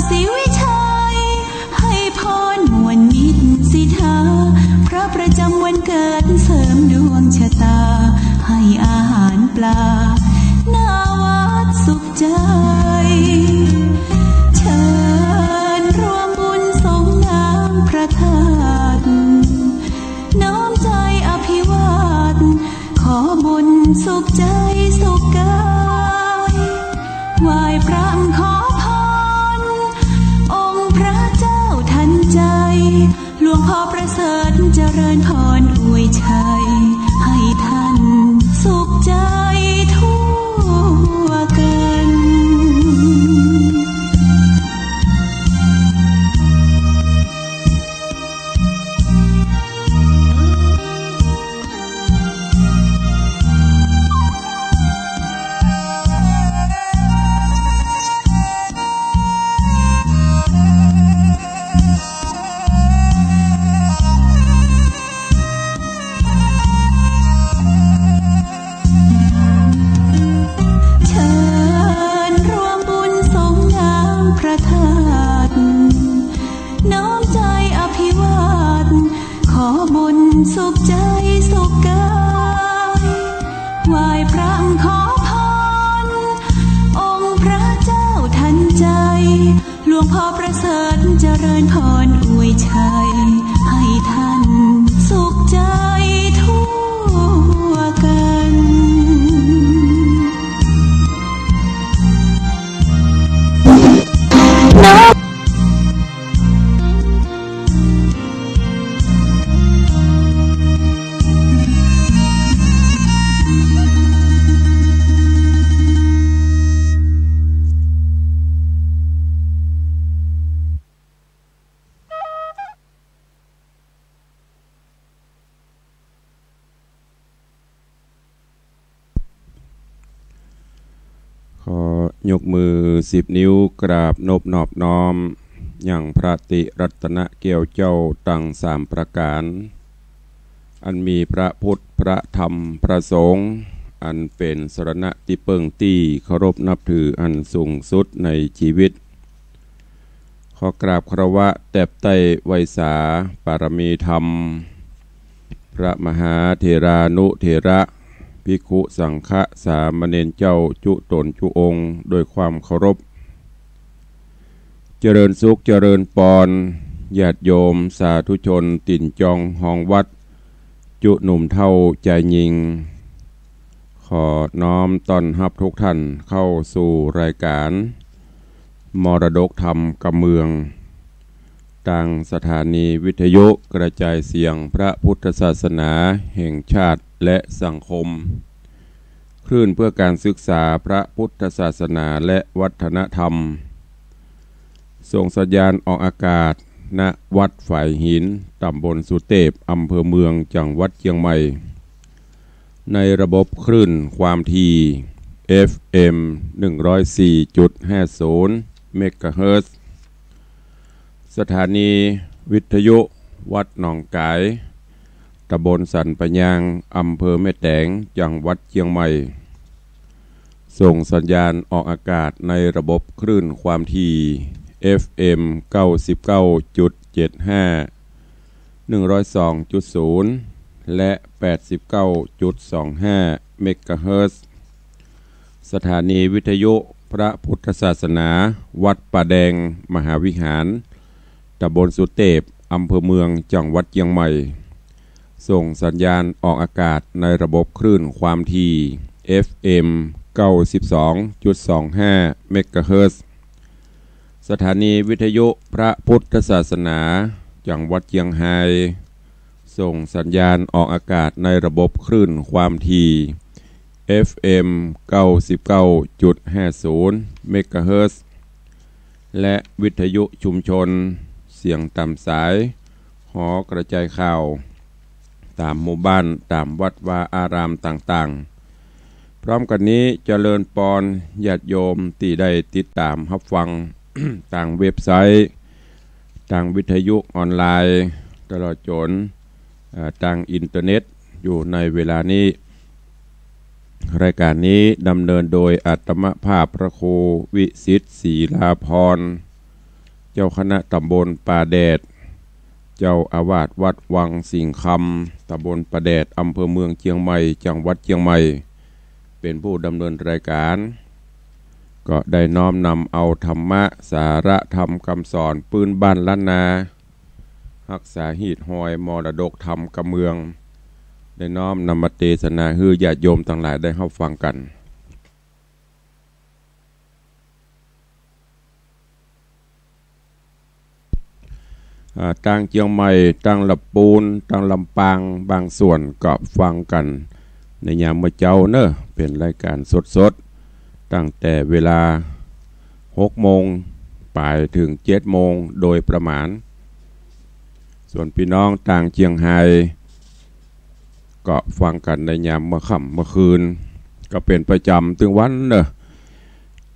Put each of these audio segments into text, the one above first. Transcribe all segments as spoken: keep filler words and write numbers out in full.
ศรีวิชัย ให้พรม่วนมิตรสิทธา พระประจำวันเกิดเสริมดวงชะตา ให้อาหารปลา หน้าวัดสุขใจ เชิญร่วมบุญสงน้ำพระธาตุ น้อมใจอภิวาท ขอบุญสุขใจสุขกาย ไหว้พระขอพร องค์พระเจ้าทันใจ หลวงพ่อประเสริฐเจริญพรอวยชัย ให้ท่านสุขใจทั่วกัน เชิญร่วมบุญสงน้ำพระธาตุ น้อมใจอภิวาท ขอบุญสุขใจสุขกาย ไหว้พระขอพร องค์พระเจ้าทันใจ หลวงพ่อประเสริฐเจริญพรอวยชัย ให้ท่านสุขใจทั่วกัน ขอยกมือสิบนิ้วกราบนบนอบน้อม ยังพระติรัตนแก้วเจ้าตังสามประก๋าน อันมีพระพุทธ พระธรรม พระสงฆ์ อันเป๋นสรณะตี้เปิ้งตี้เคารพนับถืออันสูงสุดในจีวิต ขอกราบคารวะแตบใต้ไหว้สาปารมีธรรม พระมหาเถรานุเถระ ภิกขุสังฆสามเณรเจ้าจุ๊ต๋นจุ๊องค์ด้วยความเคารพ เจริญสุขเจริญปอน ญาติโยมสาธุชนตี๋นจองฮองวัด จุ๊หนุ่มเฒ่าจายญิง ขอน้อมต้อนฮับทุกท่านเข้าสู่รายการ มรดกธรรมกำเมือง ตางสถานีวิทยุกระจายเสียงพระพุทธศาสนาแห่งชาติและสังคม คลื่นเพื่อการศึกษาพระพุทธศาสนาและวัฒนธรรม ส่งสัญญาณออกอากาศ ณ วัดฝายหิน ต๋ำบลสุเตพ อำเภอเมือง จังหวัดเจียงใหม่ ในระบบคลื่นความถี่ เอฟเอ็ม หนึ่งร้อยสี่จุดห้าศูนย์ เมกะเฮิรตซ์ สถานีวิทยุวัดหนองก๋าย ต๋ำบลสันป่ายาง อำเภอแม่แตง จังหวัดเจียงใหม่ ส่งสัญญาณออกอากาศในระบบคลื่นความถี่ เอฟเอ็ม เก้าสิบเก้าจุดเจ็ดห้า หนึ่งร้อยสองจุดศูนย์ และ แปดสิบเก้าจุดสองห้า เมกะเฮิรตซ์ สถานีวิทยุพระพุทธศาสนาวัดป่าแดงมหาวิหาร ต๋ำบลสุเตพ อำเภอเมือง จังหวัดเจียงใหม่ ส่งสัญญาณออกอากาศในระบบคลื่นความถี่ เอฟเอ็ม เก้าสิบสองจุดสองห้า เมกะเฮิรตซ์ สถานีวิทยุพระพุทธศาสนาจังหวัดเจียงฮาย ส่งสัญญาณออกอากาศในระบบคลื่นความถี่ เอฟเอ็ม เก้าสิบเก้าจุดห้าศูนย์ เมกะเฮิรตซ์ และวิทยุชุมชนเสียงต๋ามสาย หอกระจายข่าว ต๋ามหมู่บ้าน ต๋ามวัดวาอารามต่างๆ พร้อมกั๋นนี้เจริญปอนญาติโยมตี้ได้ติดต๋ามฮับฟัง ตางเว็บไซต์ ตางวิทยุออนไลน์ ตลอดจ๋น เอ่อ ตางอินเทอร์เน็ตอยู่ในเวลานี้ รายการนี้ดำเนินโดยอาตมาภาพพระครูวิสิทธิ์ศรีลาภรณ์ จ้าคณะต๋ำบลป่าแดด เจ้าอาวาสวัดวังสิงห์คำ ต๋ำบลป่าแดด อำเภอเมืองเจียงใหม่ จังหวัดเจียงใหม่ เป๋นผู้ดำเนินรายก๋าน ก็ได้น้อมนำเอาธรรมะ สาระธรรมกำสอนปื๊นบ้านล้านนา ฮักษาฮีตฮอยมรดกธรรมกำเมือง ได้น้อมนำมาเตสนาหื้อญาติโยมตังหลายได้ฮับฟังกั๋น อ่า ตางเจียงใหม่ ตางละปูน ตางลำปาง บางส่วนก็ฟังกั๋นในยามเมื่อเจ๊าเน่อ เป๋นรายก๋านสดๆ ตั้งแต่เวลาหกโมงป๋ายเถิงเจ็ดโมงโดยประมาณ ส่วนปี้น้องตางเจียงฮาย ก็ฟังกั๋นในยามเมื่อค่ำเมื่อคืน ก็เป๋นประจ๋ำตึงวันเน่อ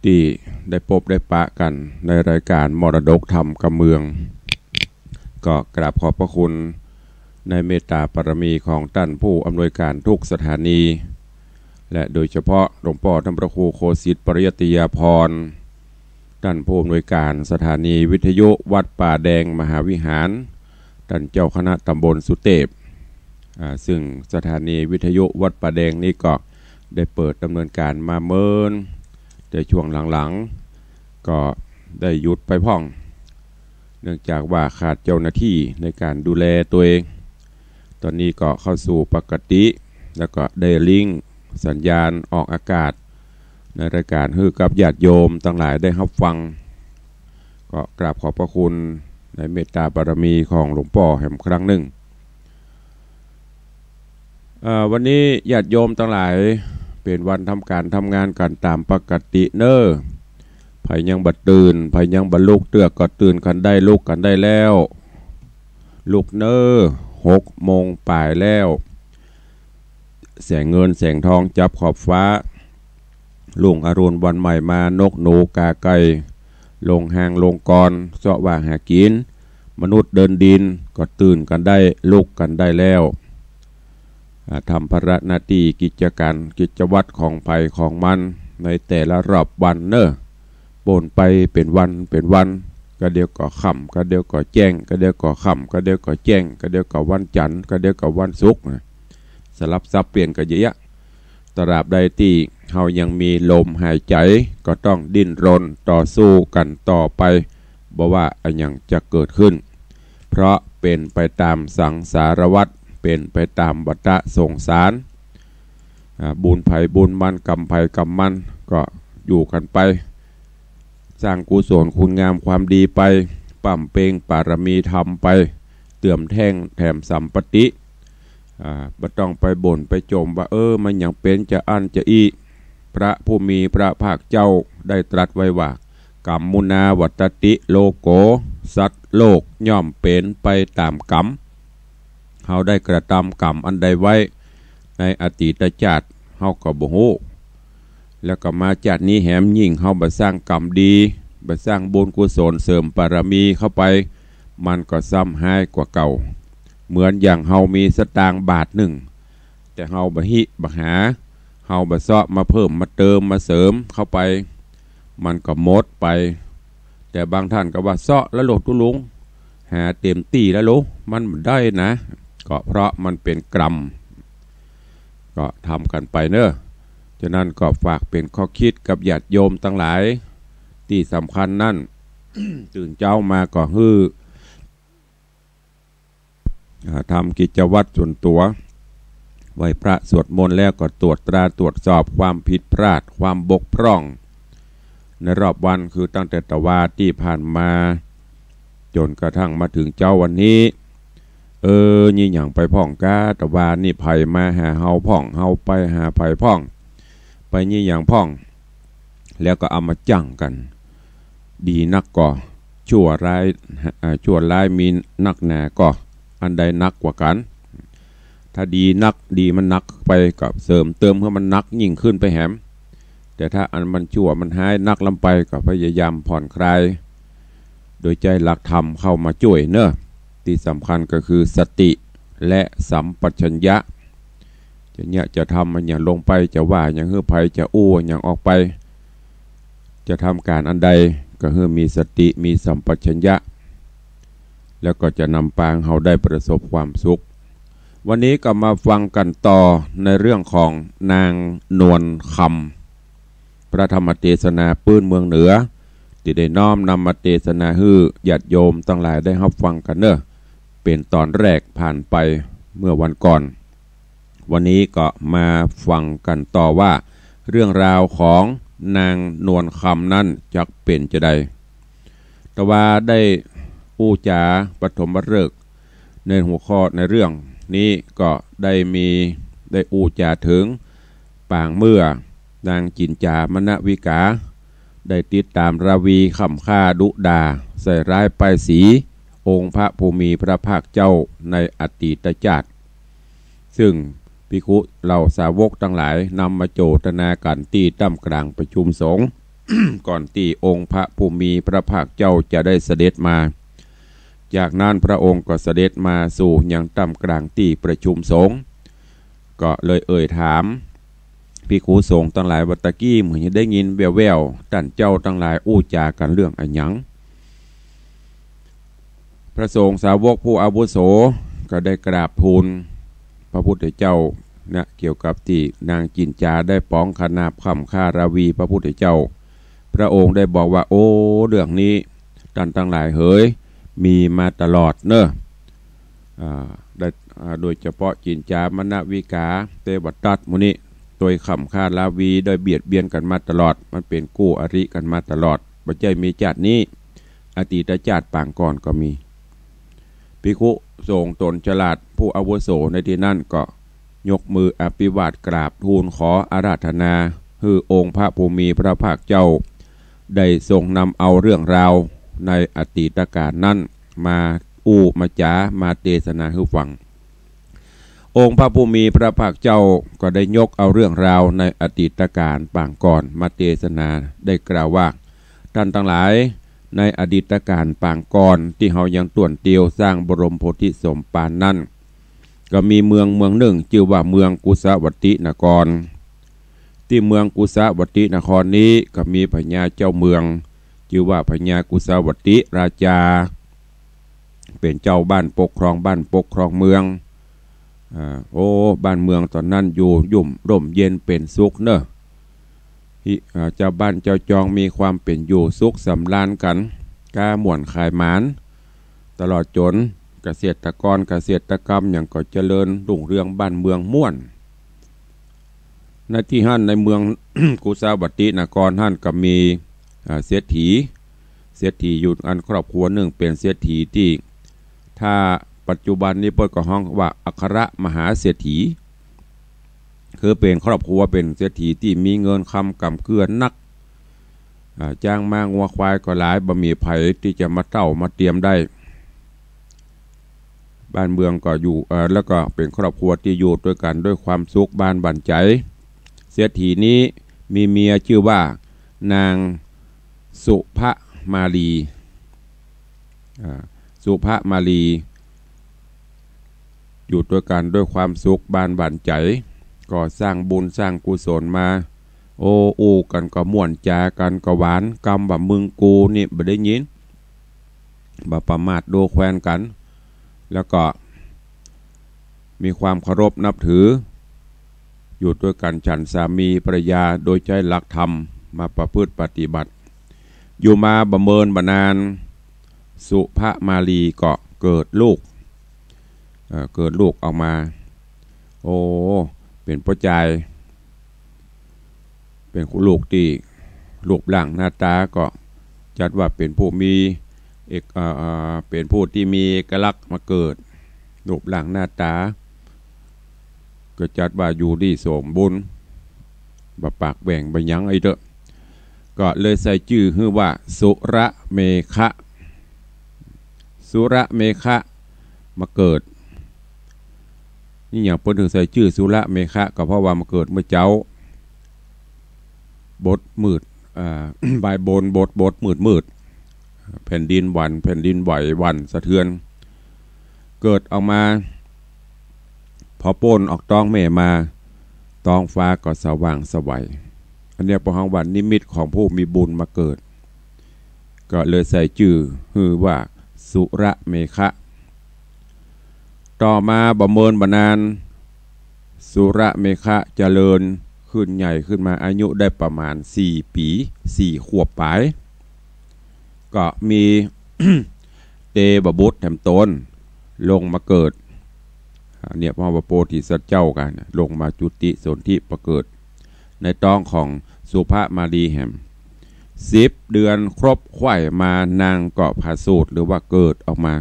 ตี้ได้ปบได้ปะกั๋นในรายก๋านมรดกธรรมกำเมือง ก็กราบขอบพระคุณในเมตตาบารมีของต้านผู้อำนวยก๋านทุกสถานี และโดยเฉพาะหลวงป้อต้านพระครูโคสิทธิ์ปริยัตติยาภรณ์ ต้านผู้อำนวยก๋านสถานีวิทยุวัดป่าแดงมหาวิหาร ต้านเจ้าคณะตำบลสุเตพ อ่า ซึ่งสถานีวิทยุวัดป่าแดงนี้ก็ได้เปิดดำเนินก๋านมาเมิน แต่ช่วงหลังๆ ก็ได้หยุดไปพ่อง เนื่องจากว่าขาดเจ้าหน้าตี้ในก๋านดูแลตั๋วเอง ต๋อนนี้ก็เข้าสู่ปกติ แล้วก็ได้ลิงก์สัญญาณออกอากาศ ในรายก๋านหื้อกับญาติโยมตังหลายได้ฮับฟัง ก็กราบขอบพระคุณในเมตตาบารมีของหลวงป้อแหมครั้งนึ่ง เอ่อ วันนี้ญาติโยมตังหลาย เป๋นวันทำก๋านทำงานกั๋นต๋ามปกติเน่อ ใผยังบ่ตื่น ใผยังบ่ลุกเตื้อก็ตื่นกั๋นได้ ลุกกั๋นได้แล้ว ลุกเน่อ หกโมงป๋ายแล้ว แสงเงินแสงทองจับขอบฟ้า รุ่งอรุณวันใหม่มา นกหนูกาไก่ ลงฮางลงกอน เซาะว่าหากิ๋น มนุษย์เดินดิน ก็ตื่นกั๋นได้ ลุกกั๋นได้แล้ว อ่า ทำภาระหน้าตี้กิจก๋านกิจวัตรของใผของมัน ในแต่ละรอบวันเน่อ โป้นไปเป๋นวันเป๋นวัน กะเดี่ยวก็ค่ำ กะเดี่ยวก็แจ้ง กะเดี่ยวก็ค่ำ กะเดี่ยวก็แจ้ง กะเดี่ยวก็วันจั๋นทร์ กะเดี่ยวก็วันศุกร์นะ สลับสับเปลี่ยนกั๋นเยียะ ตราบใดตี้เฮายังมีลมหายใจ๋ ก็ต้องดิ้นรนต่อสู้กั๋นต่อไป บ่ว่าอะหยังจะเกิดขึ้น เพราะเป๋นไปต๋ามสังสารวัฏ เป๋นไปต๋ามวัฏฏะสงสาร อ่า บุญใผบุญมัน กรรมใผกรรมมัน ก็อยู่กั๋นไป สร้างกุศลคุณงามความดีไป บำเพ็ญบารมีธรรมไป เติมแท่งแถมสัมปติ อ่า บ่ต้องไปบ่นไปจ่มว่า เออ มันหยังเป๋นจาอั้นจาอี้ พระผู้มีพระภาคเจ้าได้ตรัสไว้ว่า กัมมุนาวัตตติโลโก สัตว์โลกย่อมเป๋นไปต๋ามกรรม เฮาได้กระตำกรรมอันใดไว้ในอดีตจาติ เฮาก็บ่ฮู้ แล้วก็มาจาตินี้แหม ยิ่งเฮาบ่สร้างกรรมดี บ่สร้างบุญกุศลเสริมบารมีเข้าไป มันก็ซ้ำฮ้ายกว่าเก่า เหมือนอย่างเฮามีสตางค์บาทนึ่ง แต่เฮาบ่ฮิบ่หา เฮาบ่เซาะมาเพิ่มมาเติมมาเสริมเข้าไป มันก็หมดไป แต่บางท่านก็ว่า เซาะแล้วโลดตุ๊ลุง หาเต๋มตี้แล้วโลด มันบ่ได้นะ ก็เพราะมันเป๋นกรรม ก็ทำกั๋นไปเน่อ ฉะนั้นก็ฝากเป๋นข้อคิดกับญาติโยมตังหลาย ตี้สำคัญนั้น ตื่นเจ๊ามาก็หื้อ อ่า ทำกิจวัตรส่วนตั๋ว ไหว้พระสวดมนต์แล้วก็ตรวจตราตรวจสอบความผิดพลาดความบกพร่อง ในรอบวัน คือตั้งแต่ตะวาตี้ผ่านมา จ๋นกระทั่งมาเถิงเจ๊าวันนี้ เออ มีหยังไปพ่องกา ตะวานี้ใผมาหาเฮาพ่อง เฮาไปหาใผพ่อง ไปมีหยังพ่อง แล้วก็เอามาจั่งกั๋น ดีนักก่อ ชั่วร้าย อ่า ชั่วร้ายมีนักหนาก่อ อันใดหนักกว่ากั๋น ถ้าดีนัก ดีมันหนักไป ก็เสริมเติมหื้อมันหนักยิ่งขึ้นไปแหม แต่ถ้าอันมันชั่วมันฮ้ายนักล้ำไป ก็พยายามผ่อนคลาย โดยใจ๊หลักธรรมเข้ามาจ้วยเน่อ ตี้สำคัญก็คือสติและสัมปชัญญะ จะเยียะจะทำอะหยังลงไป จะว่าหยังหื้อใผ จะอู้อะหยังออกไป จะทำก๋านอันใด ก็หื้อมีสติ มีสัมปชัญญะ แล้วก็จะนำปางเฮาได้ประสบความสุข วันนี้ก็มาฟังกั๋นต่อในเรื่องของนางนวลคำ พระธรรมเตสนาปื้นเมืองเหนือ ตี้ได้น้อมนำมาเตสนาหื้อญาติโยมตังหลายได้ฮับฟังกั๋นเนาะ เป๋นต๋อนแรกผ่านไปเมื่อวันก่อน วันนี้ก็มาฟังกั๋นต่อว่า เรื่องราวของนางนวลคำนั้นจักเป๋นจาใด แต่ว่าได้อู้จ๋าปฐมฤกษ์ ในหัวข้อในเรื่องนี้ก็ได้มี ได้อู้จ๋าเถิงปางเมื่อนางจิ๋นจ๋ามณวิกา ได้ติดต๋ามราวีค่ำฆ่าดุด่า ใส่ร้ายป้ายสีองค์พระผู้มีพระภาคเจ้าในอดีตจาติ ซึ่งภิกขุเหล่าสาวกตังหลายนำมาโจทนากั๋นตี้ถ้ำกลางประชุมสงฆ์ ก่อนตี้องค์พระผู้มีพระภาคเจ้าจะได้เสด็จมา จากนั้นพระองค์ก็เสด็จมาสู่ยังถ้ำกลางตี้ประชุมสงฆ์ ก็เลยเอ่ยถามภิกขุสงฆ์ตังหลายว่า ตะกี้เหมือนจะได้ยินแว่วๆ ต้านเจ้าตังหลายอู้จ๋ากั๋นเรื่องอะหยัง พระสงฆ์สาวกผู้อาวุโสก็ได้กราบทูลพระพุทธเจ้านะ เกี่ยวกับตี้นางจิ๋นจ๋าได้ป๋องขนาบค่ำฆ่าราวีพระพุทธเจ้า พระองค์ได้บอกว่า โอ้ เรื่องนี้ต้านตังหลายเหย มีมาตลอดเนาะ อ่า ได้ อ่า โดยเฉพาะจิ๋นจ๋ามณวิกา เตวทัตตร์หมู่นี้ ตวยค่ำฆ่าราวี ได้เบียดเบียนกั๋นมาตลอด มันเป๋นกู้อริกั๋นมาตลอด บ่ใจ้มีจาตินี้ อดีตจาติปางก่อนก็มี ภิกขุสงฆ์ต๋นฉลาดผู้อาวุโสในตี้นั้นก็ยกมืออภิวาทกราบทูลขออาราธนา หื้อองค์พระผู้มีพระภาคเจ้า ได้ทรงนำเอาเรื่องราวในอดีตกาลนั้นมาอู้มาจ๋ามาเตสนาหื้อฟัง องค์พระผู้มีพระภาคเจ้าก็ได้ยกเอาเรื่องราวในอดีตกาลปางก่อนมาเตสนา ได้กล่าวว่า ต้านตังหลาย ในอดีตกาลปางก่อนตี้เฮายังต้วนเตียวสร้างบรมโพธิสมภารนั้น ก็มีเมืองเมืองนึ่งจื้อว่าเมืองกุสาวัตตินคร ตี้เมืองกุสาวัตตินครนี้ก็มีพญาเจ้าเมือง จื้อว่าพญากุสาวัตติราชา เป๋นเจ้าบ้านปกครองบ้านปกครองเมือง อ่า โอ้ บ้านเมืองต๋อนนั้นอยู่ยุ่มร่มเย็นเป๋นสุขเนาะ ฮิ อ่า เจ้าบ้านเจ้าจองมีความเป๋นอยู่สุขสำราญกั๋น ก๊าม่วนขายหมาน ตลอดจ๋นเกษตรกรเกษตรกรรมหยังก็เจริญรุ่งเรือง บ้านเมืองม่วน ในตี้หั้นในเมือง กุสาวัตตินครหั้นก็มี อ่า เศรษฐี เศรษฐีอยู่อันครอบครัวนึ่งเป๋นเศรษฐีตี้ ถ้าปัจจุบันนี้เปิ้นก็ฮ้องว่าอัครมหาเศรษฐี คือเป๋นครอบครัวเป๋นเศรษฐีตี้มีเงินคำก่ำเกื้อนัก อ่า จ๊างม้างัวควายก็หลาย บ่มีใผตี้จะมาเต้ามาเตียมได้ บ้านเมืองก็อยู่ เอ่อ แล้วก็เป๋นครอบครัวตี้อยู่ตวยกั๋นด้วยความสุขบานบั่นใจ๋ เศรษฐีนี้มีเมียจื้อว่านางสุภมาลี อ่า สุภมาลี อยู่ตวยกั๋นด้วยความสุขบานบั่นใจ๋ ก็สร้างบุญสร้างกุศลมา โอ้ อู้กั๋นก็ม่วน จ๋ากั๋นก็หวาน กำว่ามึงกูนี่บ่ได้ยิน บ่ประมาทดูแควนกั๋น แล้วก็มีความเคารพนับถือ อยู่ตวยกั๋นฉันสามีภรรยาโดยใจ๊หลักธรรมมาประพฤติปฏิบัติ อยู่มาบ่เมินบ่นาน สุภมาลีก็เกิดลูก เอ่อ เกิดลูกออกมา โอ้ เป๋นป้อจาย เป๋นลูกตี้ รูปร่างหน้าต๋าก็จัดว่าเป๋นผู้มีเอก เอ่อ เอ่อ เป๋นผู้ตี้มีเอกลักษณ์มาเกิด รูปร่างหน้าต๋า ก็จัดว่าอยู่ดีสมบูรณ์ บ่ปากแหว่งบ่หยังอะหยังเต๊อะ ก็เลยใส่จื้อหื้อว่าสุรเมขะ สุรเมขะมาเกิด นี่หยังเปิ้นเถิงใส่จื้อสุรเมขะ ก็เพราะว่ามาเกิดเมื่อเจ๊า บดมืด อ่า บ่ายบนบด บดมืดมืด แผ่นดินหวั่น แผ่นดินไหว หวั่นสะเทือน เกิดออกมา พอป๊นออกต๊องแม่มา ต๊องฟ้าก็สว่างไสว อันเนี้ยเปิ้นฮ้องว่านิมิตของผู้มีบุญมาเกิด ก็เลยใส่จื้อหื้อว่าสุรเมขะ ต่อมาบ่เมินบ่นาน สุรเมขะเจริญขึ้นใหญ่ขึ้นมา อายุได้ประมาณสี่ปี๋ สี่ขวบป๋าย ก็มี เตวบุตรแถมตนลงมาเกิด อ่า เนี่ย พระโพธิสัตว์เจ้ากั๋น ลงมาจุติสนธิประเกิด ในต๊องของสุภมาลีแหม สิบเดือนครบไขว่มา นางก็ผสูติหรือว่าเกิดออกมา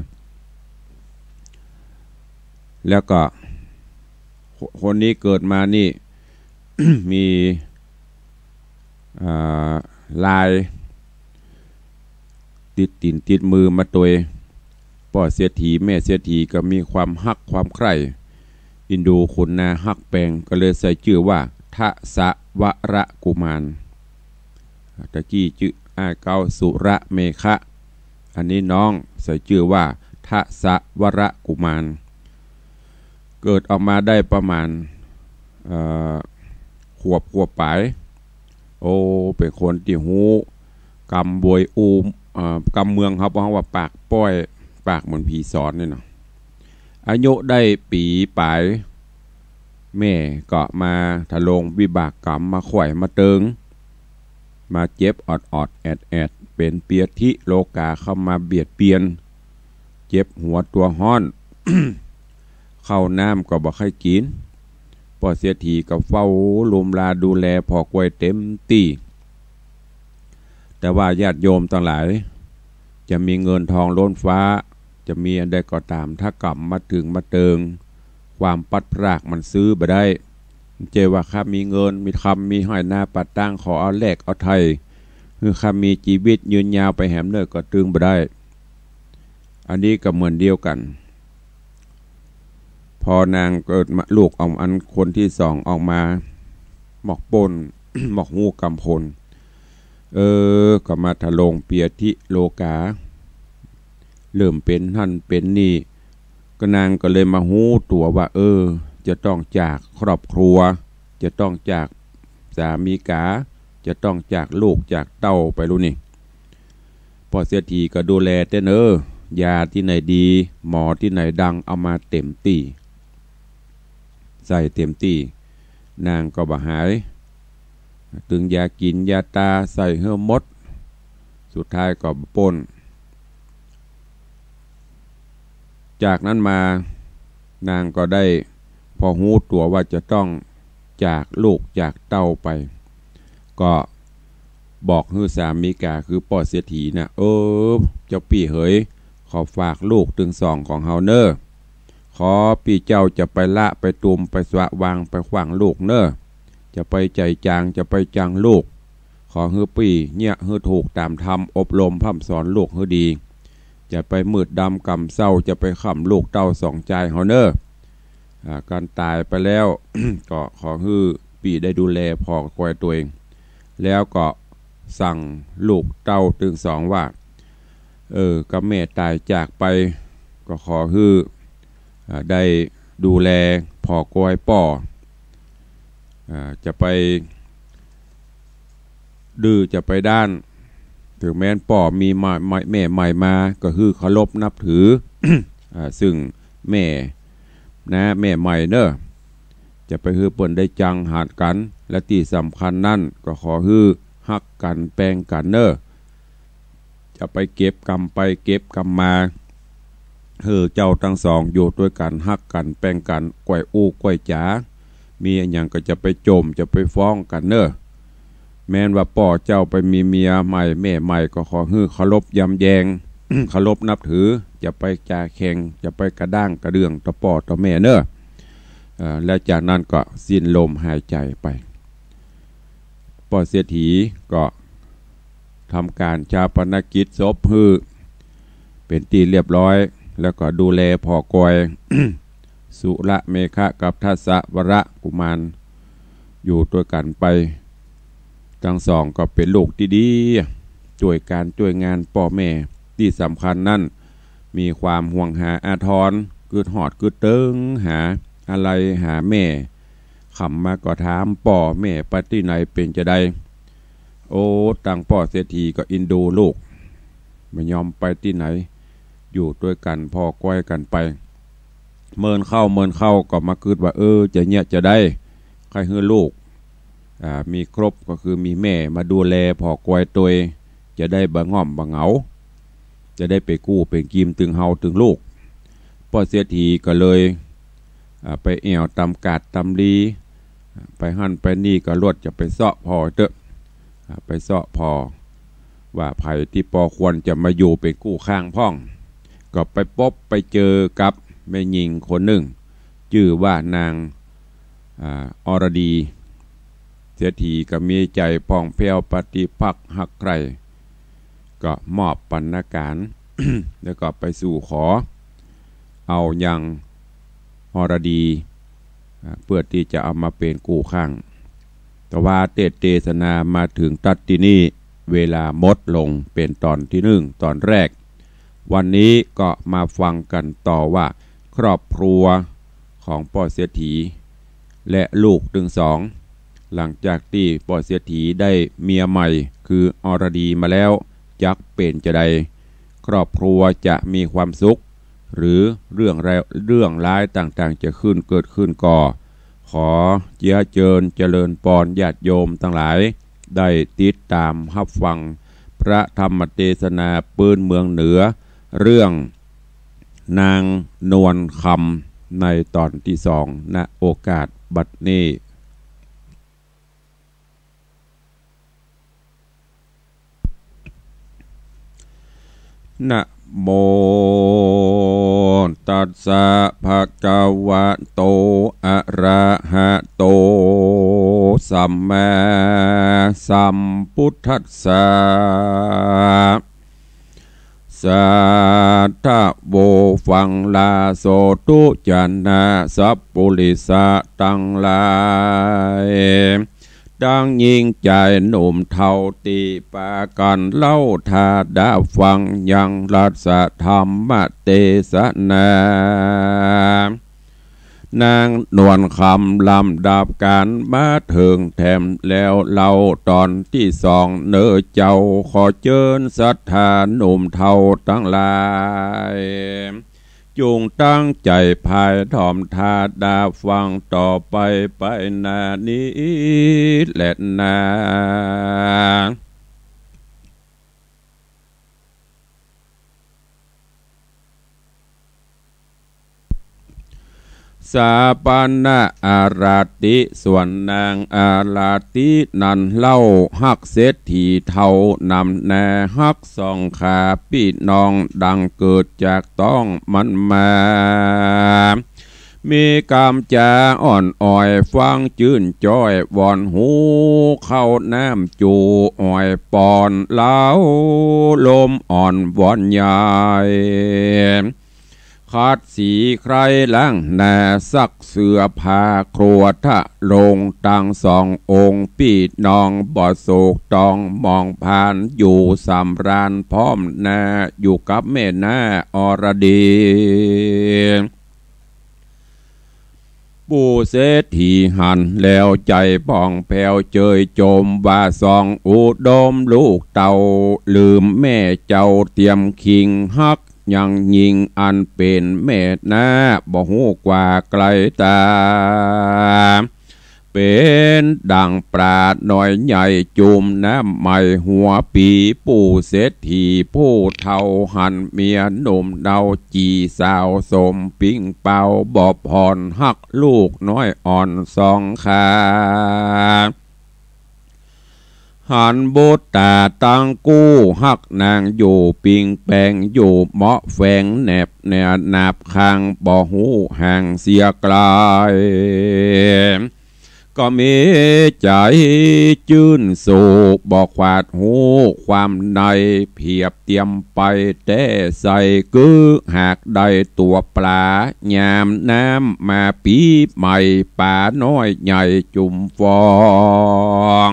แล้วก็ คนนี้เกิดมานี่ มี อ่า ลาย ติดตี๋นติดมือมาตวย ป้อเศรษฐีแม่เศรษฐีก็มีความฮักความใคร่ เอ็นดูขุนนาฮักแปง ก็เลยใส่จื้อว่าทศวรกุมาร ตะกี้จื้ออ้ายเก๊าสุรเมขะ อันนี้น้องใส่จื้อว่าทศวรกุมาร เกิดออกมาได้ประมาณ เอ่อ ขวบ ขวบป๋าย โอ้ เป๋นคนตี้ฮู้กำบวยอู้ เอ่อ กำเมืองครับ เพราะว่าปากป้อย ปากเหมือนผีสอนนี่เนาะ อายุได้ปี๋ป๋าย แม่ก็มาทะลงวิบากกรรม มาไขว่มาเติง มาเจ็บออดๆ แอดๆ เป๋นเปียธิโลกาเข้ามาเบียดเบียน เจ็บหัวตั๋วฮ้อน ข้าวน้ำก็บ่ใค่กิ๋น ป้อเศรษฐีก็เฝ้าลุมลาดูแลผ่อกวยเต็มตี้ แต่ว่าญาติโยมตังหลาย จะมีเงินทองล้นฟ้า จะมีอันใดก็ต๋าม ถ้ากรรมมาเถิงมาเติง ความพลัดพรากมันซื้อบ่ได้ บ่ใจ้ว่าข้ามีเงิน มีคำ มีฮ้อยนาปะตาง ขอเอาแลกเอาไถ่ หื้อข้ามีจีวิตยืนยาวไปแหมเน่อก็ตึงบ่ได้ อันนี้ก็เหมือนเดียวกั๋น พอนางเกิดมา ลูกออกมา อันคนตี้สองออกมา หมอกป้น หมอกฮู้กำคน เออ ก็มาทะลงเปียธิโลกา เริ่มเป๋นหั้นเป๋นนี่ ก็นางก็เลยมาฮู้ตั๋วว่า เออ จะต้องจากครอบครัว จะต้องจากสามีก๋า จะต้องจากลูกจากเต้าไปลูกนี่ ป้อเศรษฐีก็ดูแลเต๊อะเน่อ ยาตี้ไหนดี หมอตี้ไหนดัง เอามาเต็มตี้ ใส่เต็มตี้ นางก็บ่หาย ตึงยากิ๋นยาตาใส่หื้อหมด สุดท้ายก็บ่ป้น จากนั้นมา นางก็ได้ พอฮู้ตั๋วว่าจะต้องจากลูกจากเต้าไป ก็บอกหื้อสามีก๋า คือป้อเศรษฐีน่ะ เออ เจ้าปี้เหย ขอฝากลูกตึงสองของเฮาเน่อ ขอปี้เจ้าจะไปละไปตูมไปสะวางไปขว้างลูกเน่อ จะไปใจ๋จาง จะไปจังลูก ขอหื้อปี้เยียะหื้อถูกต๋ามธรรม อบรมพร่ำสอนลูกหื้อดี จะไปมืดดำก่ำเซ้า จะไปค่ำลูกเต้าสองจายเฮาเน่อ อ่า ก๋านต๋ายไปแล้ว ก็ขอหื้อปี้ได้ดูแลผ่อกวยตั๋วเอง แล้วก็สั่งลูกเต้าตึงสองว่า เออ ก้าแม่ต๋ายจากไป ก็ขอหื้อ อ่า ได้ดูแลผ่อกวยป้อ อ่า จะไปดื้อจะไปด้าน เถิงแม้นป้อมีใหม่ ใหม่ แม่ใหม่มา ก็หื้อเคารพนับถือ อ่า ซึ่งแม่นะ แม่ใหม่เน่อ จะไปหื้อเปิ้นได้จังหัดกั๋น และตี้สำคัญนั้นก็ขอหื้อฮักกั๋นแปงกั๋นเน่อ จะไปเก็บกำไปเก็บกำมา หื้อเจ้าตึงสองอยู่ตวยกั๋น ฮักกั๋นแปงกั๋น ก้วยอู้ก้วยจ๋า มีอะหยังก็จะไปจ่มจะไปฟ้องกั๋นเน่อ แม้นว่าป้อเจ้าไปมีเมียใหม่แม่ใหม่ก็ขอหื้อเคารพยำแยง เคารพนับถือ จะไปจ๋าแข่ง จะไปกระด้างกระเดื่องต่อป้อต่อแม่เน่อ เอ่อ แล้วจากนั้นก็สิ้นลมหายใจ๋ไป ป้อเศรษฐีก็ทำก๋านฌาปนกิจศพหื้อเป๋นตี้เรียบร้อย แล้วก็ดูแลผ่อกวย สุรเมขะกับทศวรกุมาร อยู่ตวยกั๋นไป ตึงสองก็เป๋นลูกตี้ดี จ้วยก๋านจ้วยงานป้อแม่ ตี้สำคัญนั้น มีความห่วงหาอาทร กึ๊ดฮอดกึ๊ดเติงหาอะไหล่หาแม่ ค่ำมาก็ถามป้อแม่ไปตี้ไหนเป๋นจาใด โอ้ ตังป้อเศรษฐีก็เอ็นดูลูก บ่ยอมไปตี้ไหน อยู่ตวยกั๋นผ่อกวยกั๋นไป เมินเข้าเมินเข้าก็มากึ๊ดว่า เออ จะเยียะจะใด ใค่หื้อลูก อ่า มีครบ ก็คือมีแม่มาดูแลผ่อกวยตวย จะได้บ่ง่อมบ่เหงา จะได้ไปกู้เป๋นกีมตึงเฮาตึงลูก ป้อเศรษฐีก็เลย อ่า ไปแอ่วต๋ามกาดต๋ามลี ไปหั้นไปนี่ก็ลวดจะไปเซาะผ่อเต๊อะ อ่า ไปเซาะผ่อ ว่าใผตี้ปอควรจะมาอยู่เป๋นกู้ข้างพ่อง ก็ไปปบไปเจอกับแม่ญิงคนนึ่ง จื้อว่านาง อ่า อรดี เศรษฐีก็มีใจ๋ผ่องแผ้วปฏิภักษ์ฮักใคร่ ก็มอบปรรณาก๋าร แล้วก็ไปสู่ขอ เอายังอรดี อ่า เปื้อตี้จะเอามาเป๋นกู้ข้าง แต่ว่าเตสน์เตสนามาเถิงตั๊ดตี้นี่ เวลาหมดลงเป๋นต๋อนตี้นึ่ง ต๋อนแรก วันนี้ก็มาฟังกั๋นต่อว่า ครอบครัวของป้อเศรษฐี และลูกตึงสอง หลังจากตี้ป้อเศรษฐีได้เมียใหม่ คืออรดีมาแล้ว จักเป๋นจาใด ครอบครัวจะมีความสุข หรือเรื่องร้าย เรื่องร้ายต่างๆ จะขึ้นเกิดขึ้นก่อ ขอเจียะเจิญเจริญปอนญาติโยมตังหลาย ได้ติดต๋ามฮับฟังพระธรรมเตสนาปื๊นเมืองเหนือ เรื่องนางนวลคำ ในต๋อนตี้สอง ณ โอกาสบัดนี้ นะโมตัสสะ ภะคะวะโต อะระหะโต สัมมาสัมพุทธัสสะ สาธุ ฟังลาโสธุ จะนะสัพปุริสะตังหลาย ตังญิงจายหนุ่มเฒ่าตี้ปากั๋นเล่าถ้าดาฟังยังรัสธรรมเตสนา นางนวลคำ ลำดับก๋านมาเถิงแถมแล้วเล่าต๋อนตี้สองเน่อเจ้า ขอเจิญศรัทธาหนุ่มเฒ่าตังหลาย จุ่งตั้งใจ๋ใฝ่ถ่อมถ้าดาฟังต่อไป ไปหน้านี้แลนา สาปณะอาราติ ส่วนนางอาราตินั้นเล่า ฮักเศรษฐีเฒ่านำนา ฮักสองขาปี้น้อง ดังเกิดจากต๊องมันมา มีกำจ๋าอ่อนอ่อย ฟังจื้นจ้อย หวอนฮูเข้าน้ำจู อ่อยปอนเล้า ลมอ่อนหวอนใหญ่ ขัดสีใคร่ล้างหน้า ซักเสื้อผ้าครัวทะโลง ตังสององค์ปี้น้อง บ่โศกต้องหมองผ่าน อยู่สำราญพร้อมหน้า อยู่กับแม่น้าอรดี ปู่เศรษฐีหันแล้วใจ๋ผ่องแผ้ว เจยจมว่าสองอุดมลูกเต้า ลืมแม่เจ้าเตียมคิง ฮักยังญิงอันเป๋นแม่น้า บ่ฮู้กว่าไกลต๋า เป๋นดั่งป๋าน้อยใหญ่จุ่มน้ำใหม่หัวปี ปู่เศรษฐีผู้เฒ่าหันเมียหนุ่มเนา จี๋สาวสมปิ้งเปา บ่ผ่อนฮักลูกน้อยอ่อนสองขา หันบุตรต๋าตังกู้ ฮักนางอยู่ปิงแปง อยู่เหมาะแฝงแนบแนวหนาบคาง บ่ฮู้ห่างเสียไกล ก็มีใจ๋จื้นสู่ บ่ขวาดฮู้ความใน เผียบเตียมไปแต๊ใส่ กื้อหากได้ตั๋วป๋า ยามน้ำมาปี๋ใหม่ ป๋าน้อยใหญ่จุ่มฟอง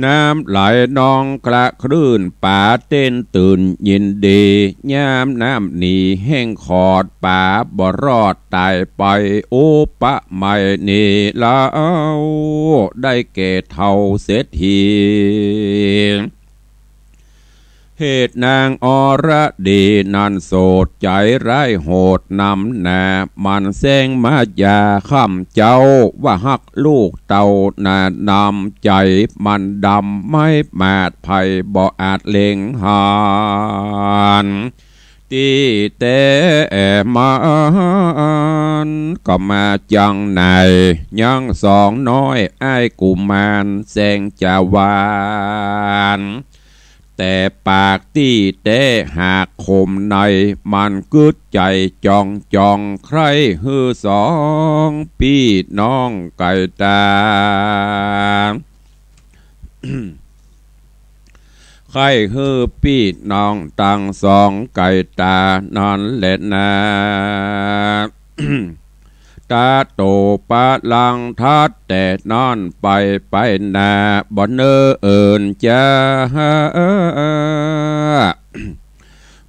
น้ำไหลนองคละคลื่น ป๋าเต้นตื่นยินดี ยามน้ำหนีแห้งขอด ป๋าบ่รอดต๋ายไป อุปไมยนี้เล่า ได้แก่เฒ่าเศรษฐี เหตุนางอรดีนั้นโสดใจ๋ร้ายโหดนำหน้า มันแซงมายาค่ำเจ๊า ว่าฮักลูกเต้าหน้านำ ใจ๋มันดำไม้หมาด ใผบ่อาจเล็งหัน ตี้แต๊มันก็มาจังไหน ยังสองน้อยอ้ายกุมารแสนจะหวาน แต่ปากตี้แต๊หากขมใน มันกึ๊ดใจ๋จ่องๆ ใคร่หื้อสองปี้น้องไก่ตา ใคร่หื้อปี้น้องตังสองไก่ตานั้นแลนา ตาโตปะลังทัดแต่นั้นไป ไปหน้าบ่เนิ่นจ๊า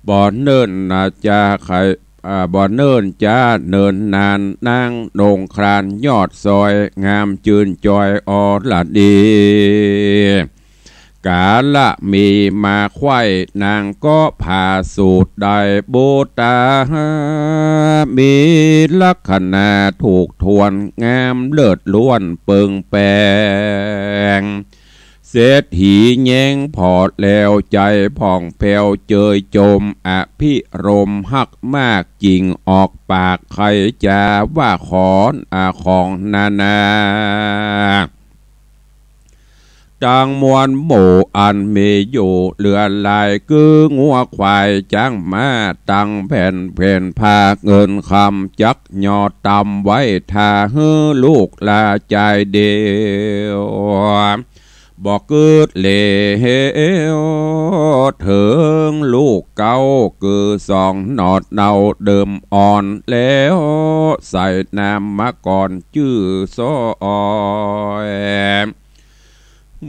บ่เนิ่นนาจ๊า ใค่ อ่า บ่เนิ่นจ๊าเนิ่นนาน นางนงครานยอดซอย งามจื้นจอยอรดี กาละมีมาใคว่ นางก็ผ่าสูตรได้ บุตรา มีลักษณะถูกถ้วน งามเลิศล้วนเปิงแปง เศรษฐีแย้งผ่อแล้ว ใจ๋ผ่องแผ้วเจยจม อภิรมย์ฮักมาก จึ่งออกปากไขจ๋า ว่าขอนอาของนานา ตังมวลหมู่อันมีอยู่เหลือหลาย คืองัวควายจ๊างม้า ตังแผ่นแผ่นผ้าเงินคำ จักยอตำไว้ถ้าหื้อลูกหล้าจ่ายเดียว บ่กึ๊ดเหลวเถิงลูกเก๊า คือสองหนอดเนาเดิมอ่อน แล้วใส่นามมาก่อนจื้อซอย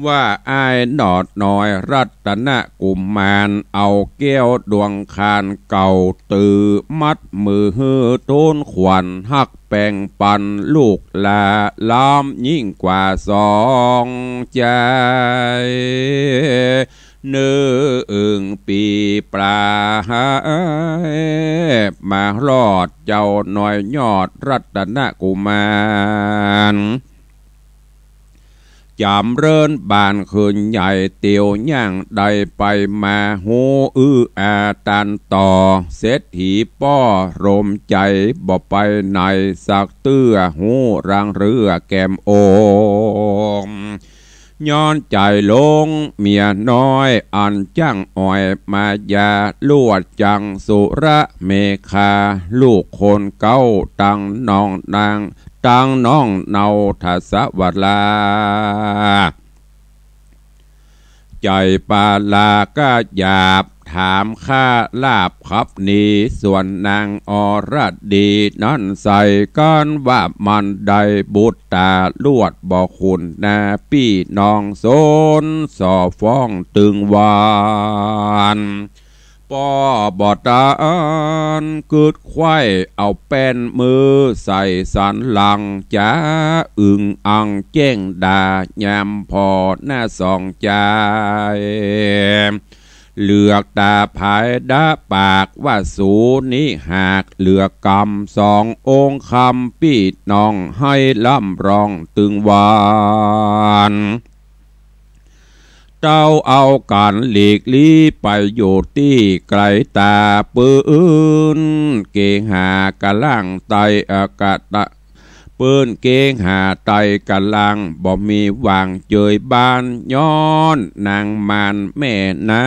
ว่าอ้ายหนอดน้อยรัตนกุมาร เอาแก้วดวงคานเก่า ตื้อมัดมือหื้อทูลขวัญ ฮักแป่งปันลูกหล้า ล้ำยิ่งกว่าสองใจ นึ่งปี๋ปลาย มารอดเจ้าน้อยยอดรัตนกุมาร จ๋ำเริญบานขึ้นใหญ่ เตียวย่างได้ไปมา ฮู้อื้ออาตันต่อ เศรษฐีป้อรมใจ๋ บ่ไปไหนสักเตื้อ ฮู้รังเรือแก้มโอ่ง ย้อนใจ๋หลงเมียน้อย อันจ้างอ่อยมายา ลวดจังสุรเมขา ลูกคนเก๊าตังน้องนาง ตังน้องเนาทัสวรา ใจ๋ปาลาก็หยาบ ถามข้าลาบขับหนี ส่วนนางอรดีนั้นใส่กั๋นว่ามันได้ บุตราลวดบ่คุ้นหน้า ปี้น้องสนส่อฟ้องตึงวัน ป้อบ่ตันกึ๊ดไขว่ เอาแป้นมือใส่สันหลัง จะอึงอังแจ้งด่ายามผ่อหน้าสองใจ เหลือกต๋าผายดะปาก ว่าสูนี้หากเหลือกำ สององค์คำปี้น้อง ให้ร่ำร้องตึงวัน เต้าเอากั๋นหลีกลี้ไปอยู่ตี้ไก๋ต๋า ปื้นเกหากะล่างไต้ เอ่อ กะตะ ปื้นเกหาไต้กะล่าง บ่มีหว่างเจยบ้าน ย้อนนางมารแม่น้า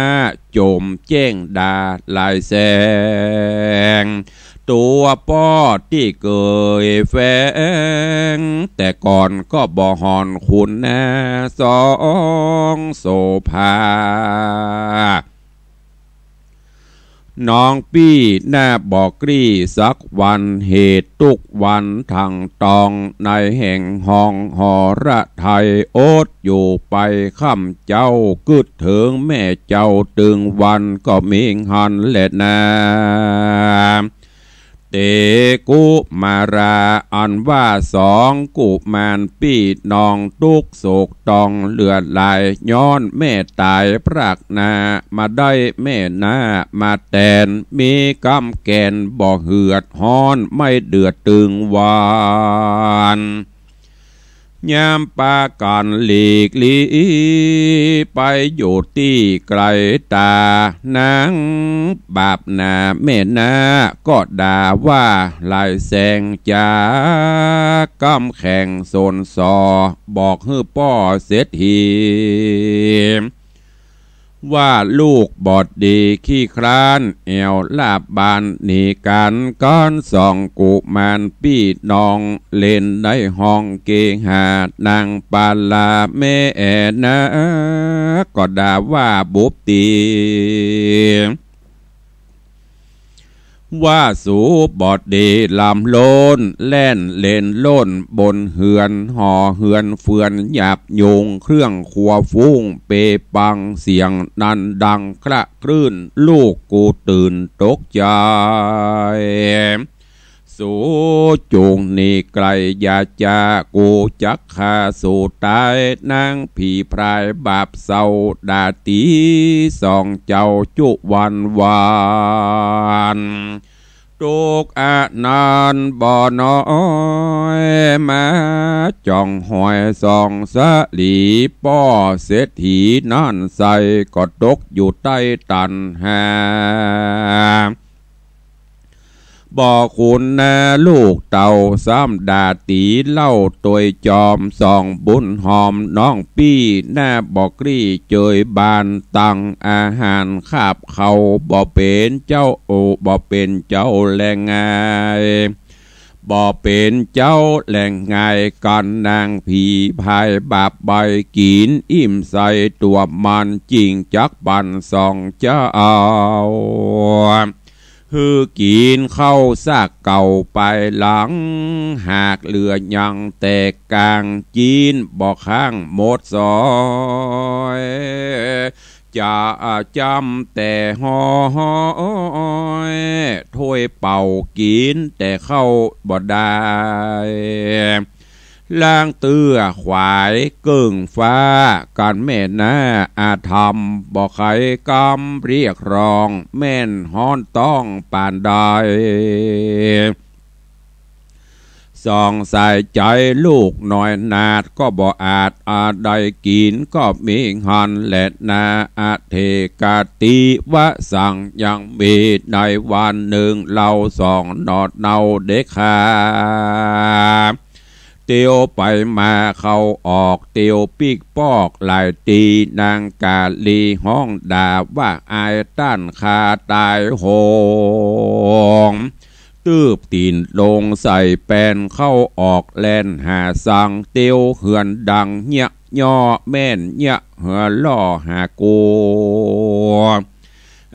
จมแจ้งด่าหลายแสง ตั๋วป้อตี้เกยแฝง แต่ก่อนก็บ่ห่อนคุ้นหน้า สองโสภา น้องปี้หน้าบ่กลี้สักวัน เหตุตุ๊กวันทั้งตอง ในแห่งห้องหอระไทย อดอยู่ไปค่ำเจ๊า กึ๊ดเถิงแม่เจ้าตึงวัน ก็มีหันแลนา เต กุมารา อันว่าสองกุมารปี้น้องตุ๊กโศกต้องเลือดไหล ย้อนแม่ต๋ายพรากนา มาได้แม่นามาแตน มีกำแก่นบ่เหือดฮ้อน ไม่เดือดตึงวาน ยามปากั๋นหลีกลี้ ไปอยู่ตี้ไก๋ต๋า นางบาปหนาแม่นา ก็ด่าว่าหลายแสงจ๋า กำแข็งสนสอ บอกหื้อป้อเศรษฐี ว่าลูกบอดดีขี้คร้าน แอ่วลาบบ้านหนีกั๋น ก้อนสองกุมารปี้น้อง เล่นได้ห้องเกหา นางปาลาแม่นา ก็ด่าว่าบุบตี๋ ว่าสูบอดดีลำโลน แล่นเล่นโลนบนเฮือน หอเฮือนเฟือนหยาบยุง เครื่องครัวฟุ้งเปปัง เสียงนั้นดังคระครื้น ลูกกูตื่นตกใจ๋ สูจุ่งหนีไก๋ อย่าจ๋า กูจักฆ่าสูต๋าย นางผีพรายบาปเศร้า ด่าตี๋สองเจ้าจุวันวาน ตุ๊กข์อันนั้นบ่น้อย มาจ้องหอยส่องสะหลี ป้อเศรษฐีนั้นใส่ ก็ตกอยู่ใต้ตัณหา บ่คุณนาลูกเต้า ซ้ำด่าตี๋เล่าตวยจอม สองบุญหอมน้องปี้ หน้าบ่กลี้เจยบาน ตังอาหารคาบเข่า บ่เป๋นเจ้า โอ บ่เป๋นเจ้าแลง่าย บ่เป๋นเจ้าแลง่าย กั๋นนางผีพรายบาปใบ้ กิ๋นอิ่มใส่ตั๋วมัน จิ่งจักปั๋นสองเจ้า หื้อกิ๋นข้าวสักเก่าไปหลัง หากเหลือยังแต่ก๋างจิ๊น บ่ข้างหมดซอย จะจำแต่หอยถ้วยเป่า กิ๋นแต่ข้าวบ่ได้ ล้างเตื้อขวายเกิ่งฟ้า กั๋นแม่นาอาธรรม บ่ใค่กำเรียกร้อง แม่นฮ้อนต้องปานใด สองสายใจ๋ลูกน้อยนาด ก็บ่อาจอาจได้กิ๋น ก็มีหั้นแลนา อเถกะติวสัง ยังมีในวันนึ่ง เฮาสองหนอเนาเด็กขา เตียวไปมาเข้าออก เตียวปิ๊กปอกหลายตี้ นางกาลีฮ้องด่าว่าอายต้านข้าต๋ายโหง ตืบตี๋นลงใส่แป้น เข้าออกแล่นหาสัง เตียวเฮือนดังเยียะย่อ แม่นเยียะหัวล่อหากั๋ว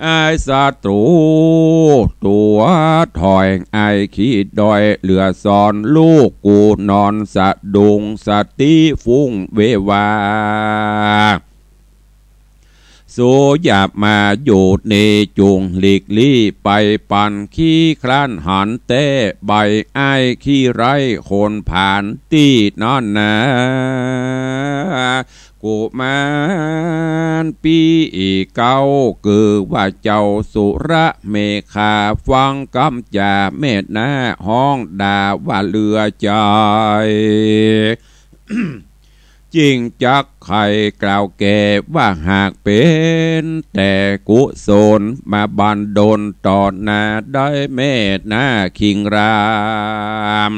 อายศัตรูตั๋วถอย อายขี้ด้อยเหลือซอน ลูกกูนอนสะดุ้ง สติฟุ้งเววา สูอย่ามาอยู่นี่ จุ่งหลีกลี้ไปปัน ขี้คร้านหันแต๊ใบ้ อายขี้ไร้คนผานตี้นั่นนา กุมารปี้เก๊า คือว่าเจ้าสุระเมขลา ฟังกำจ๋าแม่นาฮ้องด่าว่าเหลือใจ๋ จิ่งจักใค่กล่าวแก่ว่า หากเป๋นแต่กุศล มาบันดลต่อหน้าได้แม่นาคิงราม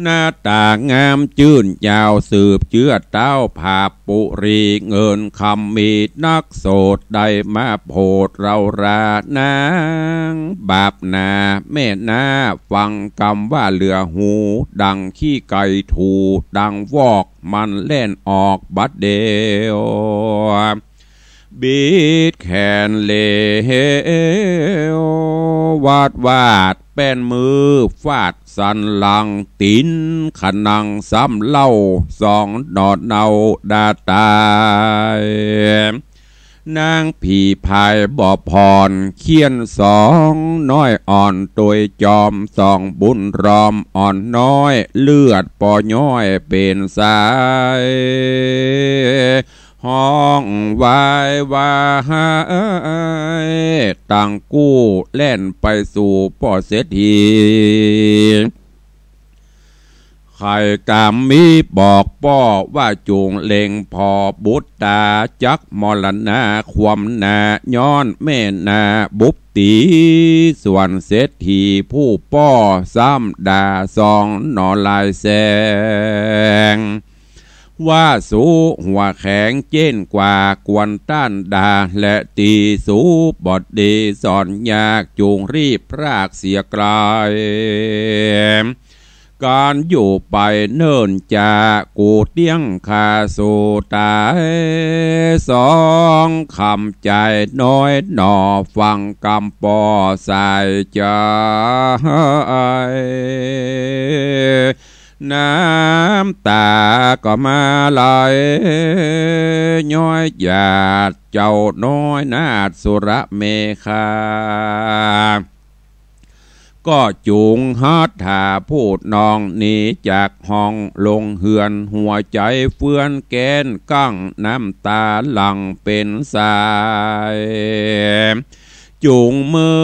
หน้าต๋างามจื้นยาว สืบเจื้อเต๊าผาปุรี เงินคำมีนักโสด ได้มาโผดเฮารา นางบาปหนาแม่นา ฟังกำว่าเหลือหู ดังขี้ไก่ถู ดังวอกมันแล่นออกบัดเดียว บิดแขนเหลว วาดวาดแป้นมือ ฟาดสันหลัง ตี๋นขนังซ้ำเล่า สองหนอเนาด่าต๋าย นางผีพายบ่ผ่อน เฆี่ยนสองน้อยอ่อน ตวยจอมสองบุญรอม อ่อนน้อยเลือดปอย้อยเป๋นสาย ฮ้องวายวายตังกู้ แล่นไปสู่ป้อเศรษฐี ใค่กำมีบอกป้อว่า จุ่งเล็งผ่อบุตต๋า จักมรณาความหน้า ย้อนแม่นาบุบตี๋ ส่วนเศรษฐีผู้ป้อ ซ้ำด่าสองหน่อลายแสง ว่าสูหัวแข็งเจ๊นกว่า ควรต้านด่าแลตี้ สูบ่ดีสอนยาก จุ่งรีบพรากเสียไกล ก๋านอยู่ไปเนิ่นจา กูเตี้ยงฆ่าสูต๋าย สองคำจายน้อยหน่อ ฟังกำป้อสายใจ๋ น้ำต๋าก็มาไหล ย้อยหยาดเจ้าน้อยนาฏสุรเมขลา ก็จุ่งฮัตถาผู้น้อง หนีจากห้องลงเฮือน หัวใจ๋เฟือนแก๊นกั้ง น้ำต๋าหลั่งเป๋นสาย จุ่งมือ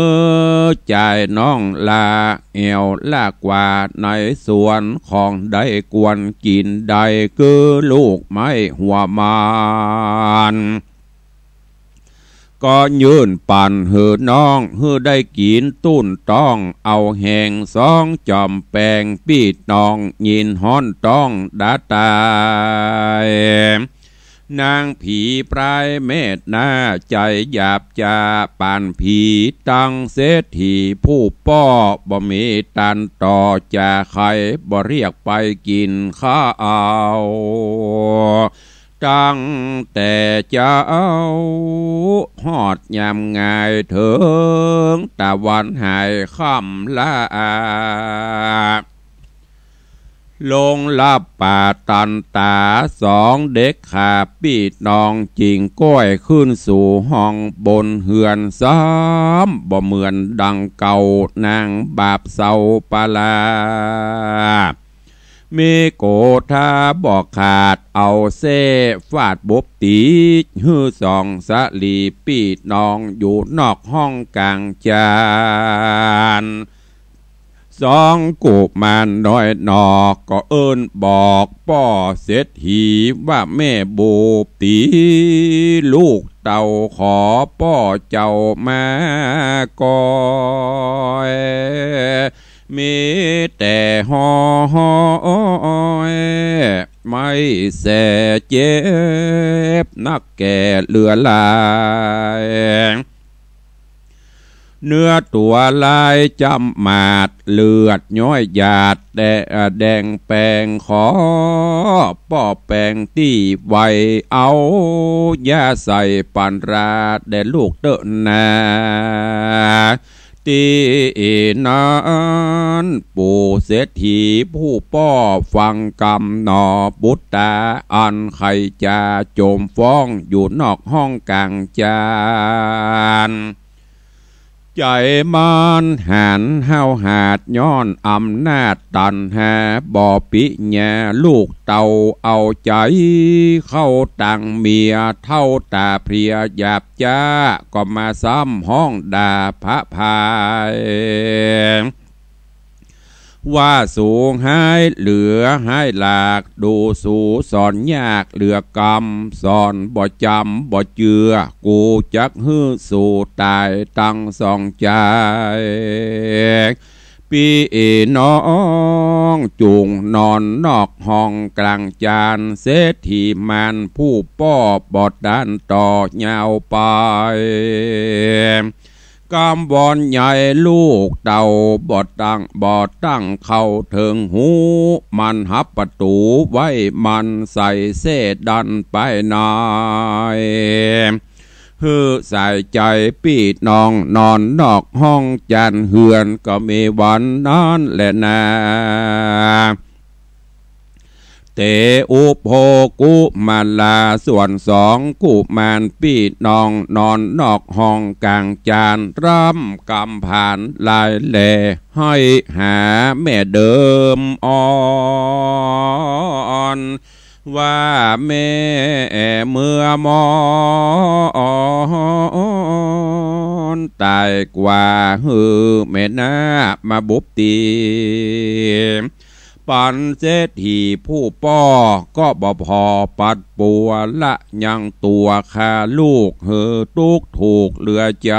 จ่ายน้องลา แอ่วลากกว่าในสวน ของได้กวนกิ๋นได้ คือลูกไม้หัวมัน ก็ยื่นปั๋นหื้อน้อง หื้อได้กิ๋นตุ้นต๊อง เอาแฮงสองจอมแป๋ง ปี้น้องยินฮ้อนต๊องดาต๋าย นางผีปรายเมตนา ใจ๋หยาบจ๊าปานผี ตังเศรษฐีผู้ป้อ บ่มีตันต่อจ๋าใค่ บ่เรียกไปกิ๋นข้าว ตั้งแต่เจ๊าฮอดยามงาย เถิงตะวันหายค่ำละอา ลงลับป่าตันต๋า สองเด็กข้าปี้น้อง จิ่งก้อยขึ้นสู่ห้องบนเฮือน ซ้ำบ่เหมือนดังเก่า นางบาปเศร้าปลา มีโกธาบ่ขาด เอาเส้ฟาดบุบตี๋ หื้อสองสะหลีปี้น้อง อยู่นอกห้องก๋างจาน สองกุมารน้อยนอก ก็เอิ้นบอกป้อเศรษฐี ว่าแม่บุบตี๋ ลูกเต้าขอป้อเจ้ามาก่อย มีแต่ฮ้อย ไม่แสเจ็บนักแก่เหลือหลาย เนื้อตั๋วลายจ้ำหมาด เลือดย้อยหยาด แต่แดงแป๋ง ขอป้อแป๋งตี้ไว เอายาใส่ปันรา แด่ลูกเต๊อะนา ตี้นั้นปู่เศรษฐีผู้ป้อ ฟังกำหน่อบุตต๋า อันใค่จะโจมฟ้อง อยู่นอกห้องก๋างจาน ใจ๋มานหันห้าวหาด ย้อนอำนาจตัณหา บ่ปิญา ลูกเต้าเอาใจ๋เข้าตังเมีย เฒ่าต๋าเพลียหยาบจ๊า ก็มาซ้ำฮ้องด่าพระพาย ว่าสูงฮ้ายเหลือฮ้ายหลาก ดูสูสอนยากเหลือกำ สอนบ่จ๋ำบ่เจื้อ กูจักหื้อสูต๋ายตังสองใจ๋ ปี้น้องจุ่งนอนนอกห้องก๋างจาน เศรษฐีมานผู้ป้อบ่ต้านต่อยาวไป กำวอนใหญ่ลูกเต้าบ่ตั้ง บ่ตั้งเข้าเถิงหู มันหับประตู๋ไว้ มันใส่เส้ดันไปใน หื้อสายใจ๋ปี้น้องนอนนอกห้องจานเฮือน ก็มีวันนั้นแหละนา เตอุโภกุมาลา ส่วนสองกุมารปี้น้อง นอนนอกห้องก๋างจาน ร่ำกำผานหลายแล ให้หาแม่เดิมอ่อน ว่าแม่เมื่อมอนต๋ายกว่า หื้อแม่นามาบุบตี๋ ปันเศรษฐีผู้ป้อก็บ่ผ่อปัดปั๋ว ละยังตั๋วข้าลูก หื้อตุ๊กถูกเหลือใจ๋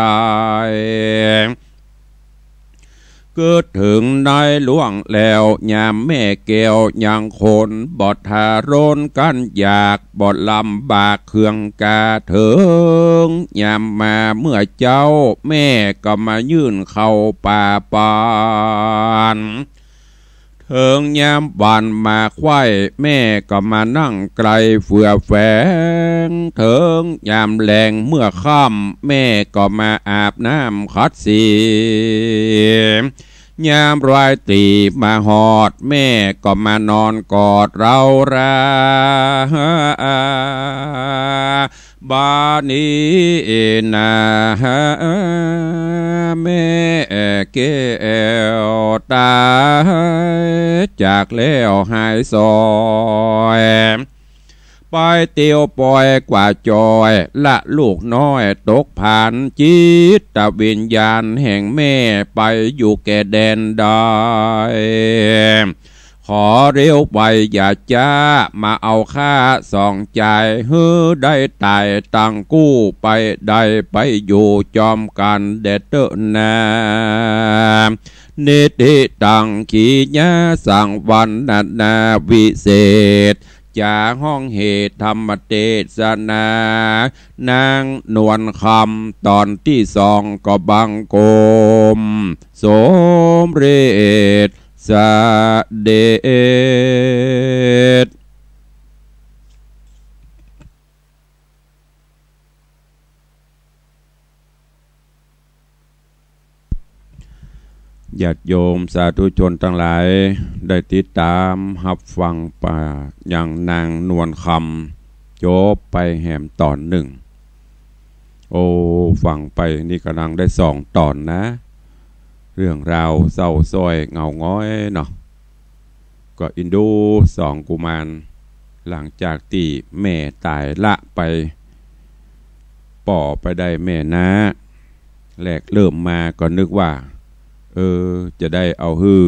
กึ๊ดเถิงในหลวงแล้ว ยามแม่แก้วยังคน บ่ทาร้นกั้นอยาก บ่ลำบากเคืองกา เถิงยามมาเมื่อเจ๊า แม่ก็มายื่นเข้าป่าปาน เถิงยามวันมาไขว้ แม่ก็มานั่งไกลเฟื่อแฝง เถิงยามแลงเมื่อค่ำ แม่ก็มาอาบน้ำขัดสี ยามรายตี๋มาฮอด แม่ก็มานอนกอดเร้ารา บาดนี้นา แม่แก้วต๋ายจากแล้วหายสอย ไปเตียวปอยกว่าจอย ละลูกน้อยตกผาน จิตวิญญาณแห่งแม่ไปอยู่แก่แดนใด ขอเร็วไวอย่าจ๊า มาเอาข้าสองจาย หื้อได้ต๋ายตังกู้ ไปได้ไปอยู่จอมกั๋นแดเต๊อะนา นิทธิตัง ขีญาสัง วรรณนาวิเศษ จ๋าฮ้องเหตุธรรมเตสนา นางนวลคำ ต๋อนตี้สองก็บังคมสมเร็จเสด็จ ญาติโยมสาธุชนตังหลาย ได้ติดต๋ามฮับฟังป่ายังนางนวลคำ จบไปแหมต๋อนนึ่ง โอ้ ฟังไปนี่ก่ำลังได้สองต๋อนนะ เรื่องราวเศร้าส้อยเหงาหงอยเนาะ ก็อินดูสองกุมาร หลังจากตี้แม่ต๋ายละไป ป้อไปได้แม่น้า แรกเริ่มมาก็นึกว่า เออ จะได้เอาหื้อ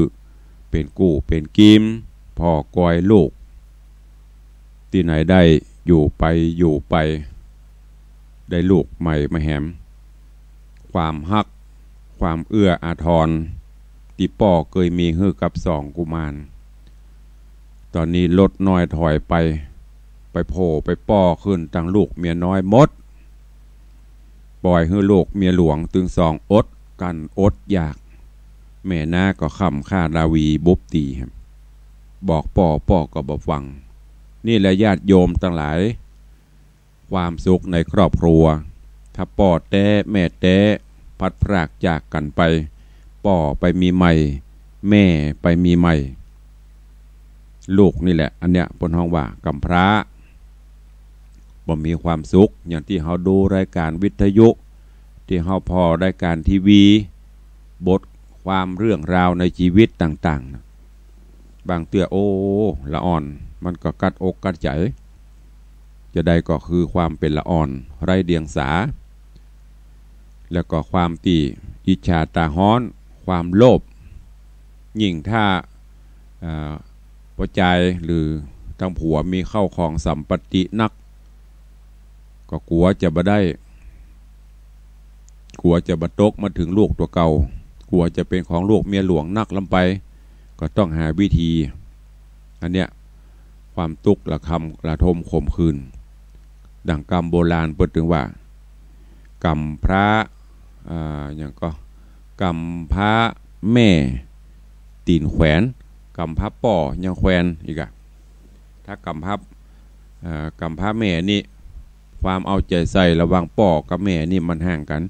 เป๋นกู้เป๋นกิ๋ม ผ่อกอยลูก ตี้ไหนได้อยู่ไปอยู่ไป ได้ลูกใหม่มาแหม ความฮัก ความเอื้ออาทร ตี้ป้อเกยมีหื้อกับสองกุมาร ต๋อนนี้ลดน้อยถอยไป ไปโผล่ไปป้อขึ้นตังลูกเมียน้อยหมด ป่อยหื้อลูกเมียหลวงตึงสองอดกลั้นอดอยาก แม่น้าก็ค่ำค่าราวีบุบตี๋ บอกป้อ ป้อก็บ่ฟัง นี่แหละญาติโยมตังหลาย ความสุขในครอบครัว ถ้าป้อแต๊แม่แต๊พลัดพรากจากกั๋นไป ป้อไปมีใหม่ แม่ไปมีใหม่ ลูกนี่แหละ อันเนี้ยเปิ้นฮ้องว่ากำพร้า บ่มีความสุข อย่างตี้เฮาดูรายการวิทยุ ตี้เฮาผ่อรายการทีวี บทความเรื่องราวในจีวิตต่างๆ นะ บางเตื้อ โอ้ ละอ่อน มันก็กัดอกกัดใจ๋ จะใดก็คือความเป๋นละอ่อน ไร้เดียงสา แล้วก็ความตี้อิจฉาต๋าฮ้อน ความโลภ ยิ่งถ้า อ่า ป้อจายหรือตังผัวมีเข้าของสัมปัตตินัก ก็กั๋วจะบ่ได้ กั๋วจะบ่ตกมาเถิงลูกตั๋วเก่า กั๋วจะเป๋นของลูกเมียหลวงนักล้ำไป ก็ต้องหาวิธี อันเนี้ย ความตุ๊กข์ระคำระทมขมขื่น ดั่งกำโบราณเปิ้นตึงว่า กำพร้า อ่า หยังก็ กำพร้าแม่ตี๋นแขวน กำพร้าป้อยังแขวนอีกอะ ถ้ากำพร้า อ่า กำพร้าแม่นี่ ความเอาใจ๋ใส่ระหว่างป้อกับแม่นี่มันห่างกั๋น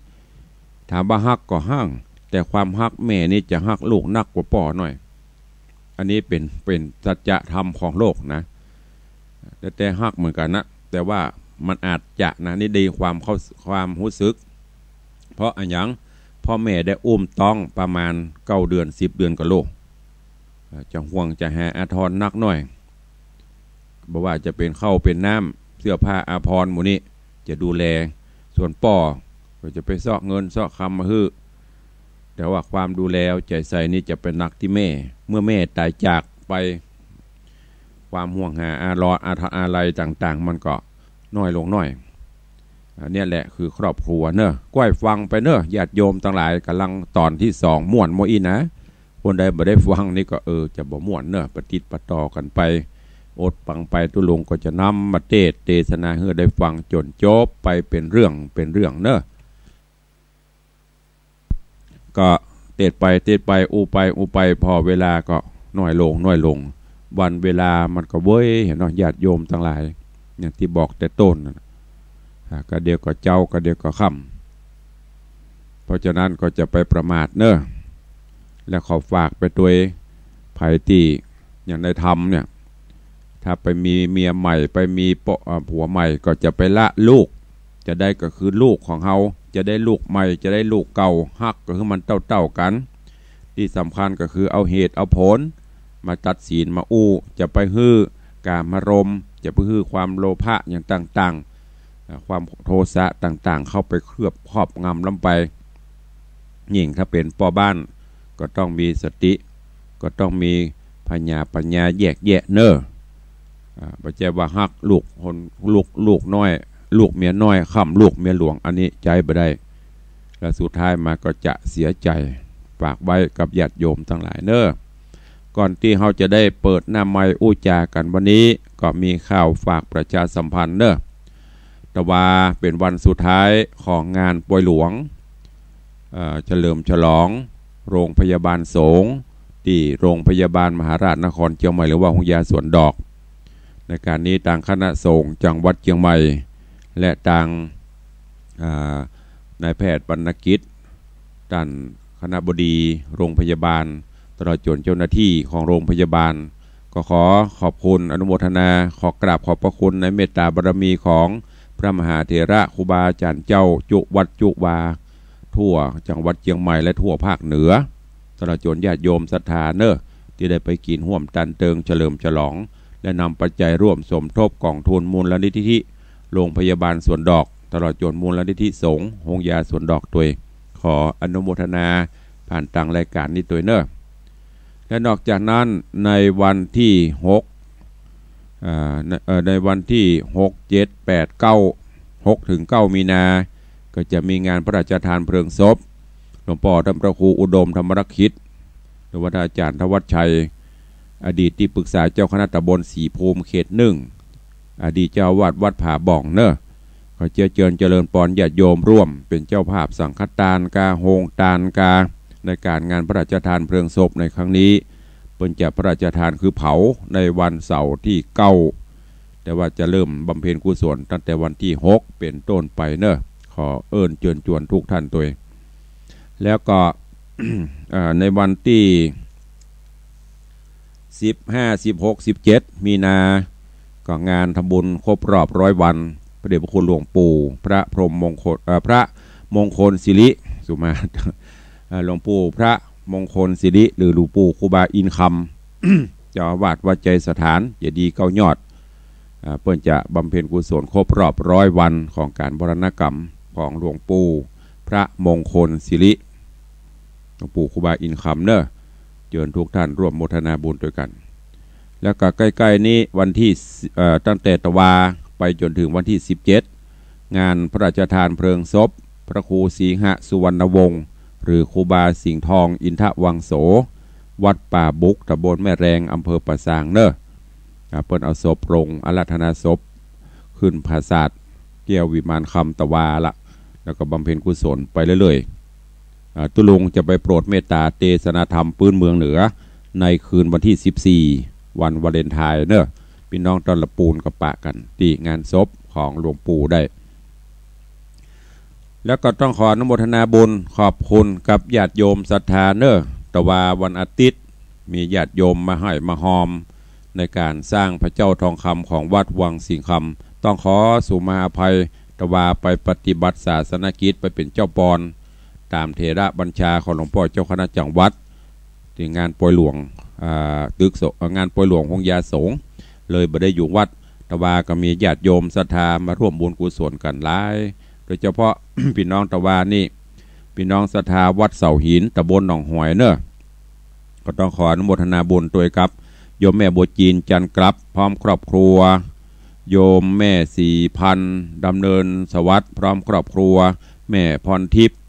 ถามว่าฮักก็ฮัก แต่ความฮักแม่นี่จะฮักลูกนักกว่าป้อหน้อย อันนี้เป๋น เป๋นสัจธรรมของโลกนะ แต่ แต่ฮักเหมือนกั๋นนะ แต่ว่ามันอาจจะนะ นี่ในความเข้า ความฮู้สึก เพราะอะหยัง เพราะแม่ได้อุ้มต๊องประมาณเก้าเดือน สิบเดือนก่อลูก จะห่วงจะหาอาทรนักหน้อย บ่ว่าจะเป๋นข้าวเป๋นน้ำ เสื้อผ้าอาภรณ์หมู่นี้ จะดูแล ส่วนป้อก็จะไปเซาะเงินเซาะคำมาหื้อ แต่ว่าความดูแลเอาใจ๋ใส่นี่จะไปหนักตี้แม่ เมื่อแม่ต๋ายจากไป ความห่วงหาอาลอ อาท- อาลัยต่างๆ มันก็น้อยลงน้อย อันเนี้ยแหละคือครอบครัวเนอะ ก้อยฟังไปเนอะ ญาติโยมตังหลาย ก่ำลังต๋อนตี้สอง ม่วนโมอี้นะ คนใดบ่ได้ฟังนี่ก็ เออ จะบ่ม่วนเนอะ ปะติดปะต่อกั๋นไป อดฟังไป ตุ๊ลุงก็จะนำมาเตสน์เตสนาหื้อได้ฟังจ๋นจบไปเป๋นเรื่องเป๋นเรื่องเนอะ ก็เตสน์ไปเตสน์ไป อู้ไปอู้ไป ผ่อเวลาก็น้อยลงน้อยลง วันเวลามันก็เว้ยเนาะ ญาติโยมตังหลาย อย่างตี้บอกแต่ต้นน่ะ อ่า กะเดี่ยวก็เจ๊ากะเดี่ยวก็ค่ำ เพราะฉะนั้นก็จะไปประมาทเนอะ และขอฝากไปตวย ใผตี้ยังได้ทำเนี่ย ถ้าไปมีเมียใหม่ ไปมีป้อ อ่า ผัวใหม่ ก็จะไปละลูก จะได้ก็คือลูกของเฮา จะได้ลูกใหม่ จะได้ลูกเก่า ฮักก็หื้อมันเต้าๆ กั๋น ตี้สำคัญก็คือเอาเหตุเอาผลมาตัดสินมาอู้ จะไปหื้อกามารมณ์ จะไปหื้อความโลภะอย่างต่างๆ อ่า ความโทสะต่างๆ เข้าไปเคลือบครอบงำล้ำไป ยิ่งถ้าเป๋นป้อบ้านก็ต้องมีสติ ก็ต้องมีผญาปั๋ญญาแยกแยะเนอะ อ่า บ่ใจ้ว่าฮักลูกคน ลูก ลูกน้อย ลูกเมียน้อย ค่ำลูกเมียหลวง อันนี้ใจ๊บ่ได้ และสุดท้ายมาก็จะเสียใจ๋ ฝากไว้กับญาติโยมตังหลายเนอะ ก่อนตี้เฮาจะได้เปิดหน้าไมค์อู้จ๋ากั๋นวันนี้ ก็มีข่าวฝากประชาสัมพันธ์เนอะ ตะวาเป๋นวันสุดท้ายของงานปอยหลวง เอ่อ เฉลิมฉลองโรงพยาบาลสงฆ์ ตี้โรงพยาบาลมหาราชนครเจียงใหม่ หรือว่าโฮงยาสวนดอก ในก๋านนี้ตางคณะสงฆ์จังหวัดเจียงใหม่ และตาง อ่า นายแพทย์บรรณกิจ ต้านคณบดีโรงพยาบาล ตลอดจ๋นเจ้าหน้าตี้ของโรงพยาบาล ก็ขอขอบคุณอนุโมทนา ขอกราบขอบพระคุณในเมตตาบารมีของพระมหาเถระครูบาอาจ๋ารย์เจ้าจุวัดจุวา ทั่วจังหวัดเจียงใหม่และทั่วภาคเหนือ ตลอดจ๋นญาติโยมศรัทธาเนอะ ตี้ได้ไปกิ๋นฮ่วมตันเติงเฉลิมฉลอง และนำปัจจัยร่วมสมทบก๋องทุนมูลนิธิโรงพยาบาลสวนดอก ตลอดจ๋นมูลนิธิสงฆ์โฮงยาสวนดอกตวย ขออนุโมทนาผ่านตางรายก๋านนี้ตวยเนอะ และนอกจากนั้นในวันตี้หก อ่า ใน เอ่อ ในวันตี้หก เจ็ด แปด เก้า หกถึงเก้ามีนา ก็จะมีงานพระราชทานเพลิงศพหลวงป้อต้านพระครูอุดมธรรมรักขิต หรือว่าต้านอาจ๋ารย์ธวัชชัย อดีตตี้ปรึกษาเจ้าคณะตำบลศรีภูมิเขตหนึ่ง อดีตเจ้าอาวาสวัดผาบ่องเนอะ ขอเจื้อเจิญเจริญปอนญาติโยมร่วมเป๋นเจ้าภาพสังฆตานกา โฮงตานกา ในก๋านงานพระราชทานเพลิงศพในครั้งนี้ เปิ้นจะพระราชทานคือเผาในวันเสาร์ตี้เก้า แต่ว่าจะเริ่มบำเพ็ญกุศลตั้งแต่วันตี้หกเป๋นต้นไปเนอะ ขอเอิ้นเจิญจวนทุกท่านตวย แล้วก็ เอ่อ ในวันตี้ สิบห้า สิบหก สิบเจ็ด มีนา ก็งานทำบุญครบรอบร้อยวัน พระเดชพระคุณหลวงปู่พระพรหมมงคล เอ่อ พระมงคลสิริ สุมา เอ่อ หลวงปู่พระมงคลสิริ หรือหลวงปู่ครูบาอินคำ เจ้าอาวาสวัดไชยสถาน เจดีย์เก้ายอด อ่า เปิ้นจะบำเพ็ญกุศลครบรอบร้อยวันของก๋านมรณกรรมของหลวงปู่พระมงคลสิริ หลวงปู่ครูบาอินคำเนอะ เจิญทุกท่านร่วมโมทนาบุญตวยกั๋น แล้วก็ใก้ๆ นี้วันตี้ เอ่อ ตั้งแต่ตะวาไปจ๋นเถิงวันตี้สิบเจ็ด งานพระราชทานเพลิงศพพระครูสีหสุวรรณวงศ์ หรือครูบาสิงห์ทองอินทวังโส วัดป่าบุก ตำบลแม่แรง อำเภอป่าซางเนอะ อ่า เปิ้นเอาศพลงอาราธนาศพ ขึ้นผาสาทแก้ววิมานคำตะวาละ แล้วก็บำเพ็ญกุศลไปเรื่อยๆ อ่า ตุ๊ลุงจะไปโปรดเมตตาเตสนาธรรมปื้นเมืองเหนือ ในคืนวันตี้สิบสี่ วันวาเลนไทน์เนอะ ปี้น้องต้านละปูนก็ปะกั๋นตี้งานศพของหลวงปู่ได้ แล้วก็ต้องขออนุโมทนาบุญขอบคุณกับญาติโยมศรัทธาเนอะ ตะวาวันอาทิตย์ มีญาติโยมมาฮ่อยมาฮอม ในก๋านสร้างพระเจ้าทองคำของวัดวังสิงห์คำ ต้องขอสุมาอภัย ตะวาไปปฏิบัติศาสนกิจไปเป๋นเจ้าปอน ต๋ามเถระบัญชาของหลวงป้อเจ้าคณะจังหวัด ตี้งานปอยหลวง อ่า ตึกโส- งานปอยหลวงโฮงยาโสง เลยบ่ได้อยู่วัด ตะวาก็มีญาติโยมศรัทธามาฮ่วมบุญกุศลกั๋นหลาย โดยเฉพาะ ปี้น้องตะวานี่ ปี้น้องศรัทธาวัดเสาหิน ต๋ำบลหนองหอยเน่อ ก็ต้องขออนุโมทนาบุญตวยกับ โยมแม่บัวจีน จันทร์กลับ พร้อมครอบครัว โยมแม่ศรีพันธ์ ดำเนินสวัสดิ์ พร้อมครอบครัว แม่พรทิพย์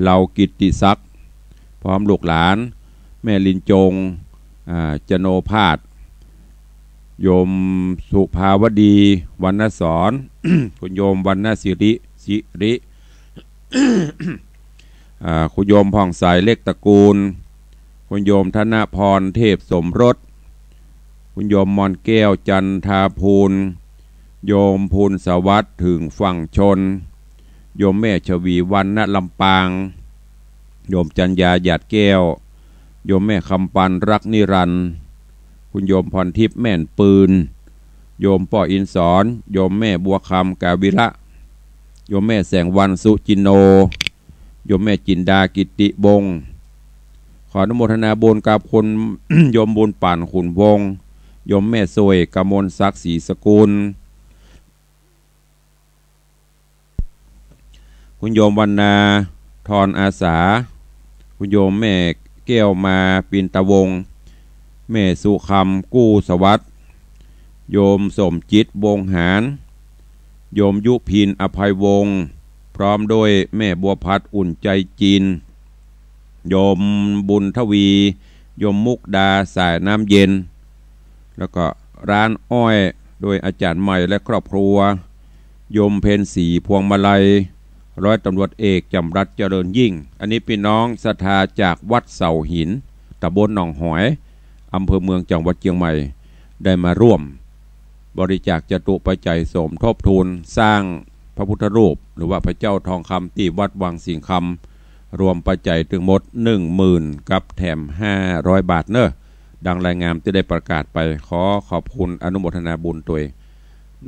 เหล่ากิตติศักดิ์ พร้อมลูกหลาน แม่ลินจง อ่า จโนภาส โยมสุภาวดี วรรณสอน คุณโยมวรรณสิริ สิริ อ่า คุณโยมผ่องใส เล็กตระกูล คุณโยมธนพร เทพสมรส คุณโยมมอนแก้ว จันทาภูล โยมภูลสวัสดิ์ ถึงฝั่งชน โยมแม่ฉวีวรรณ ณ ลำปาง โยมจันยา หยาดแก้ว โยมแม่คำปัน รักนิรันดร์ คุณโยมพรทิพย์ แม่นปืน โยมป้ออินสอน โยมแม่บัวคำ กาวิระ โยมแม่แสงวรรณ สุจินโน โยมแม่จินดา กิตติวงศ์ ขออนุโมทนาบุญกับคุณ โยมบุญป่าน ขุนวงศ์ โยมแม่สวย กมลศักดิ์ ศรีสกุล คุณโยมวรรณา ทรอาสา คุณโยมแม่แก้วมา ปินตะวงศ์ แม่สุคำ กู้สวัสดิ์ โยมสมจิต วงศ์หาร โยมยุพิน อภัยวงศ์ พร้อมด้วยแม่บัวพัด อุ่นใจจีน โยมบุญทวี โยมมุกดา สายน้ำเย็น แล้วก็ร้านอ้อย โดยอาจารย์ใหม่และครอบครัว โยมเพ็ญศรี พวงมาลัย ร้อยตำรวจเอก จำรัด เจริญยิ่ง อันนี้ปี้น้องศรัทธาจากวัดเสาหิน ต๋ำบลหนองหอย อำเภอเมือง จังหวัดเจียงใหม่ ได้มาฮ่วมบริจาคจตุปัจจัยสมทบทุนสร้างพระพุทธรูป หรือว่าพระเจ้าทองคำตี้วัดวังสิงห์คำ รวมปัจจัยตึงหมดหนึ่งหมื่นกับแถมห้าร้อยบาทเน่อ ดังรายงานตี้ได้ประกาศไป ขอขอบคุณอนุโมทนาบุญตวย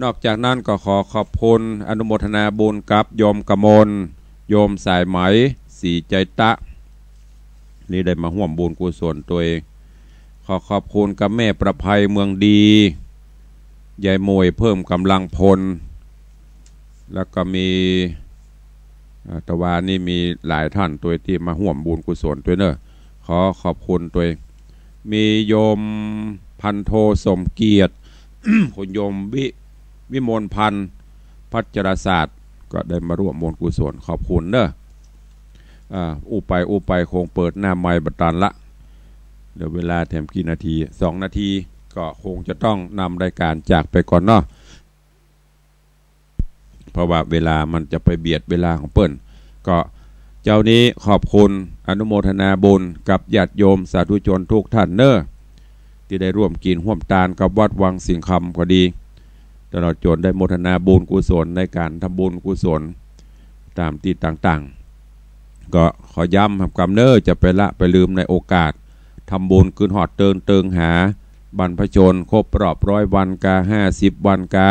นอกจากนั้นก็ขอขอบคุณอนุโมทนาบุญกับโยมกมล โยมสายไหม ศรีใจตะ นี่ได้มาฮ่วมบุญกุศลตวย ขอขอบคุณกับแม่ประภัย เมืองดี ยายหมวย เพิ่มกำลังพล แล้วก็มี อ่า ตะวานี่มีหลายท่านตวยตี้มาฮ่วมบุญกุศลตวยเน่อ ขอขอบคุณตวย มีโยมพันโท สมเกียรติ คุณโยมวิ- วิมลพันธ์ พัชรศาสตร์ ก็ได้มาฮ่วมบุญกุศล ขอบคุณเน่อ อ่า อู้ไปอู้ไปคงเปิดหน้าไมค์บ่ตันละ เหลือเวลาแถมกี่นาที สองนาที ก็คงจะต้องนำรายการจากไปก่อนเนาะ เพราะว่าเวลามันจะไปเบียดเวลาของเปิ้น ก็เจ๊านี้ขอบคุณอนุโมทนาบุญกับญาติโยมสาธุชนทุกท่านเน่อ ตี้ได้ฮ่วมกิ๋นฮ่วมตานกับวัดวังสิงห์คำก็ดี ตลอดจ๋นได้โมทนาบุญกุศลในก๋านทำบุญกุศลต๋ามตี้ต่างๆ ก็ขอย้ำหำกำเน่อ จะไปละไปลืมในโอกาสทำบุญคืนฮอดเตินเติงหาบรรพชนครบรอบร้อยวันกา ห้าสิบวันกา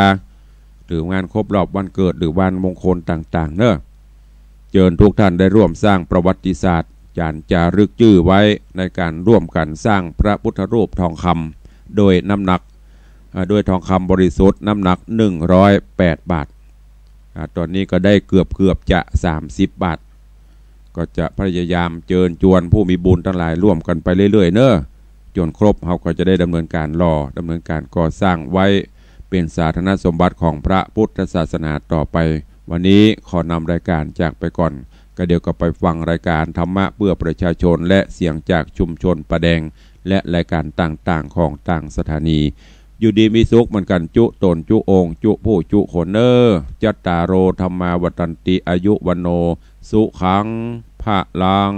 หรืองานครบรอบวันเกิดหรือวันมงคลต่างๆ เน่อ เจิญทุกท่านได้ฮ่วมสร้างประวัติศาสตร์ จ๋ารจารึกจื้อไว้ในก๋านฮ่วมกั๋นสร้างพระพุทธรูปทองคำ โดยน้ำหนัก อ่า โดยทองคำบริสุทธิ์น้ำหนักหนึ่งร้อยแปดบาท อ่า ต๋อนนี้ก็ได้เกือบๆ จะสามสิบบาท ก็จะพยายามเจิญจวนผู้มีบุญตังหลายฮ่วมกั๋นไปเรื่อยๆ เน่อ จ๋นครบ เฮาก็จะได้ดำเนินก๋านหล่อ ดำเนินก๋านก่อสร้างไว้เป๋นสาธารณสมบัติของพระพุทธศาสนาต่อไป วันนี้ขอนำรายก๋านจากไปก่อน ก็เดี๋ยวก็ไปฟังรายก๋านธรรมะเพื่อประชาชนและเสียงจากชุมชนป่าแดง และรายก๋านต่างๆ ของตางสถานี อยู่ดีมีสุขเหมือนกั๋นจุ๊ต๋นจุ๊องค์จุ๊ผู้จุ๊คนเน่อ จัตตาโร ธัมมา วัฑฒันติ อายุ วัณโณ สุขัง พะลัง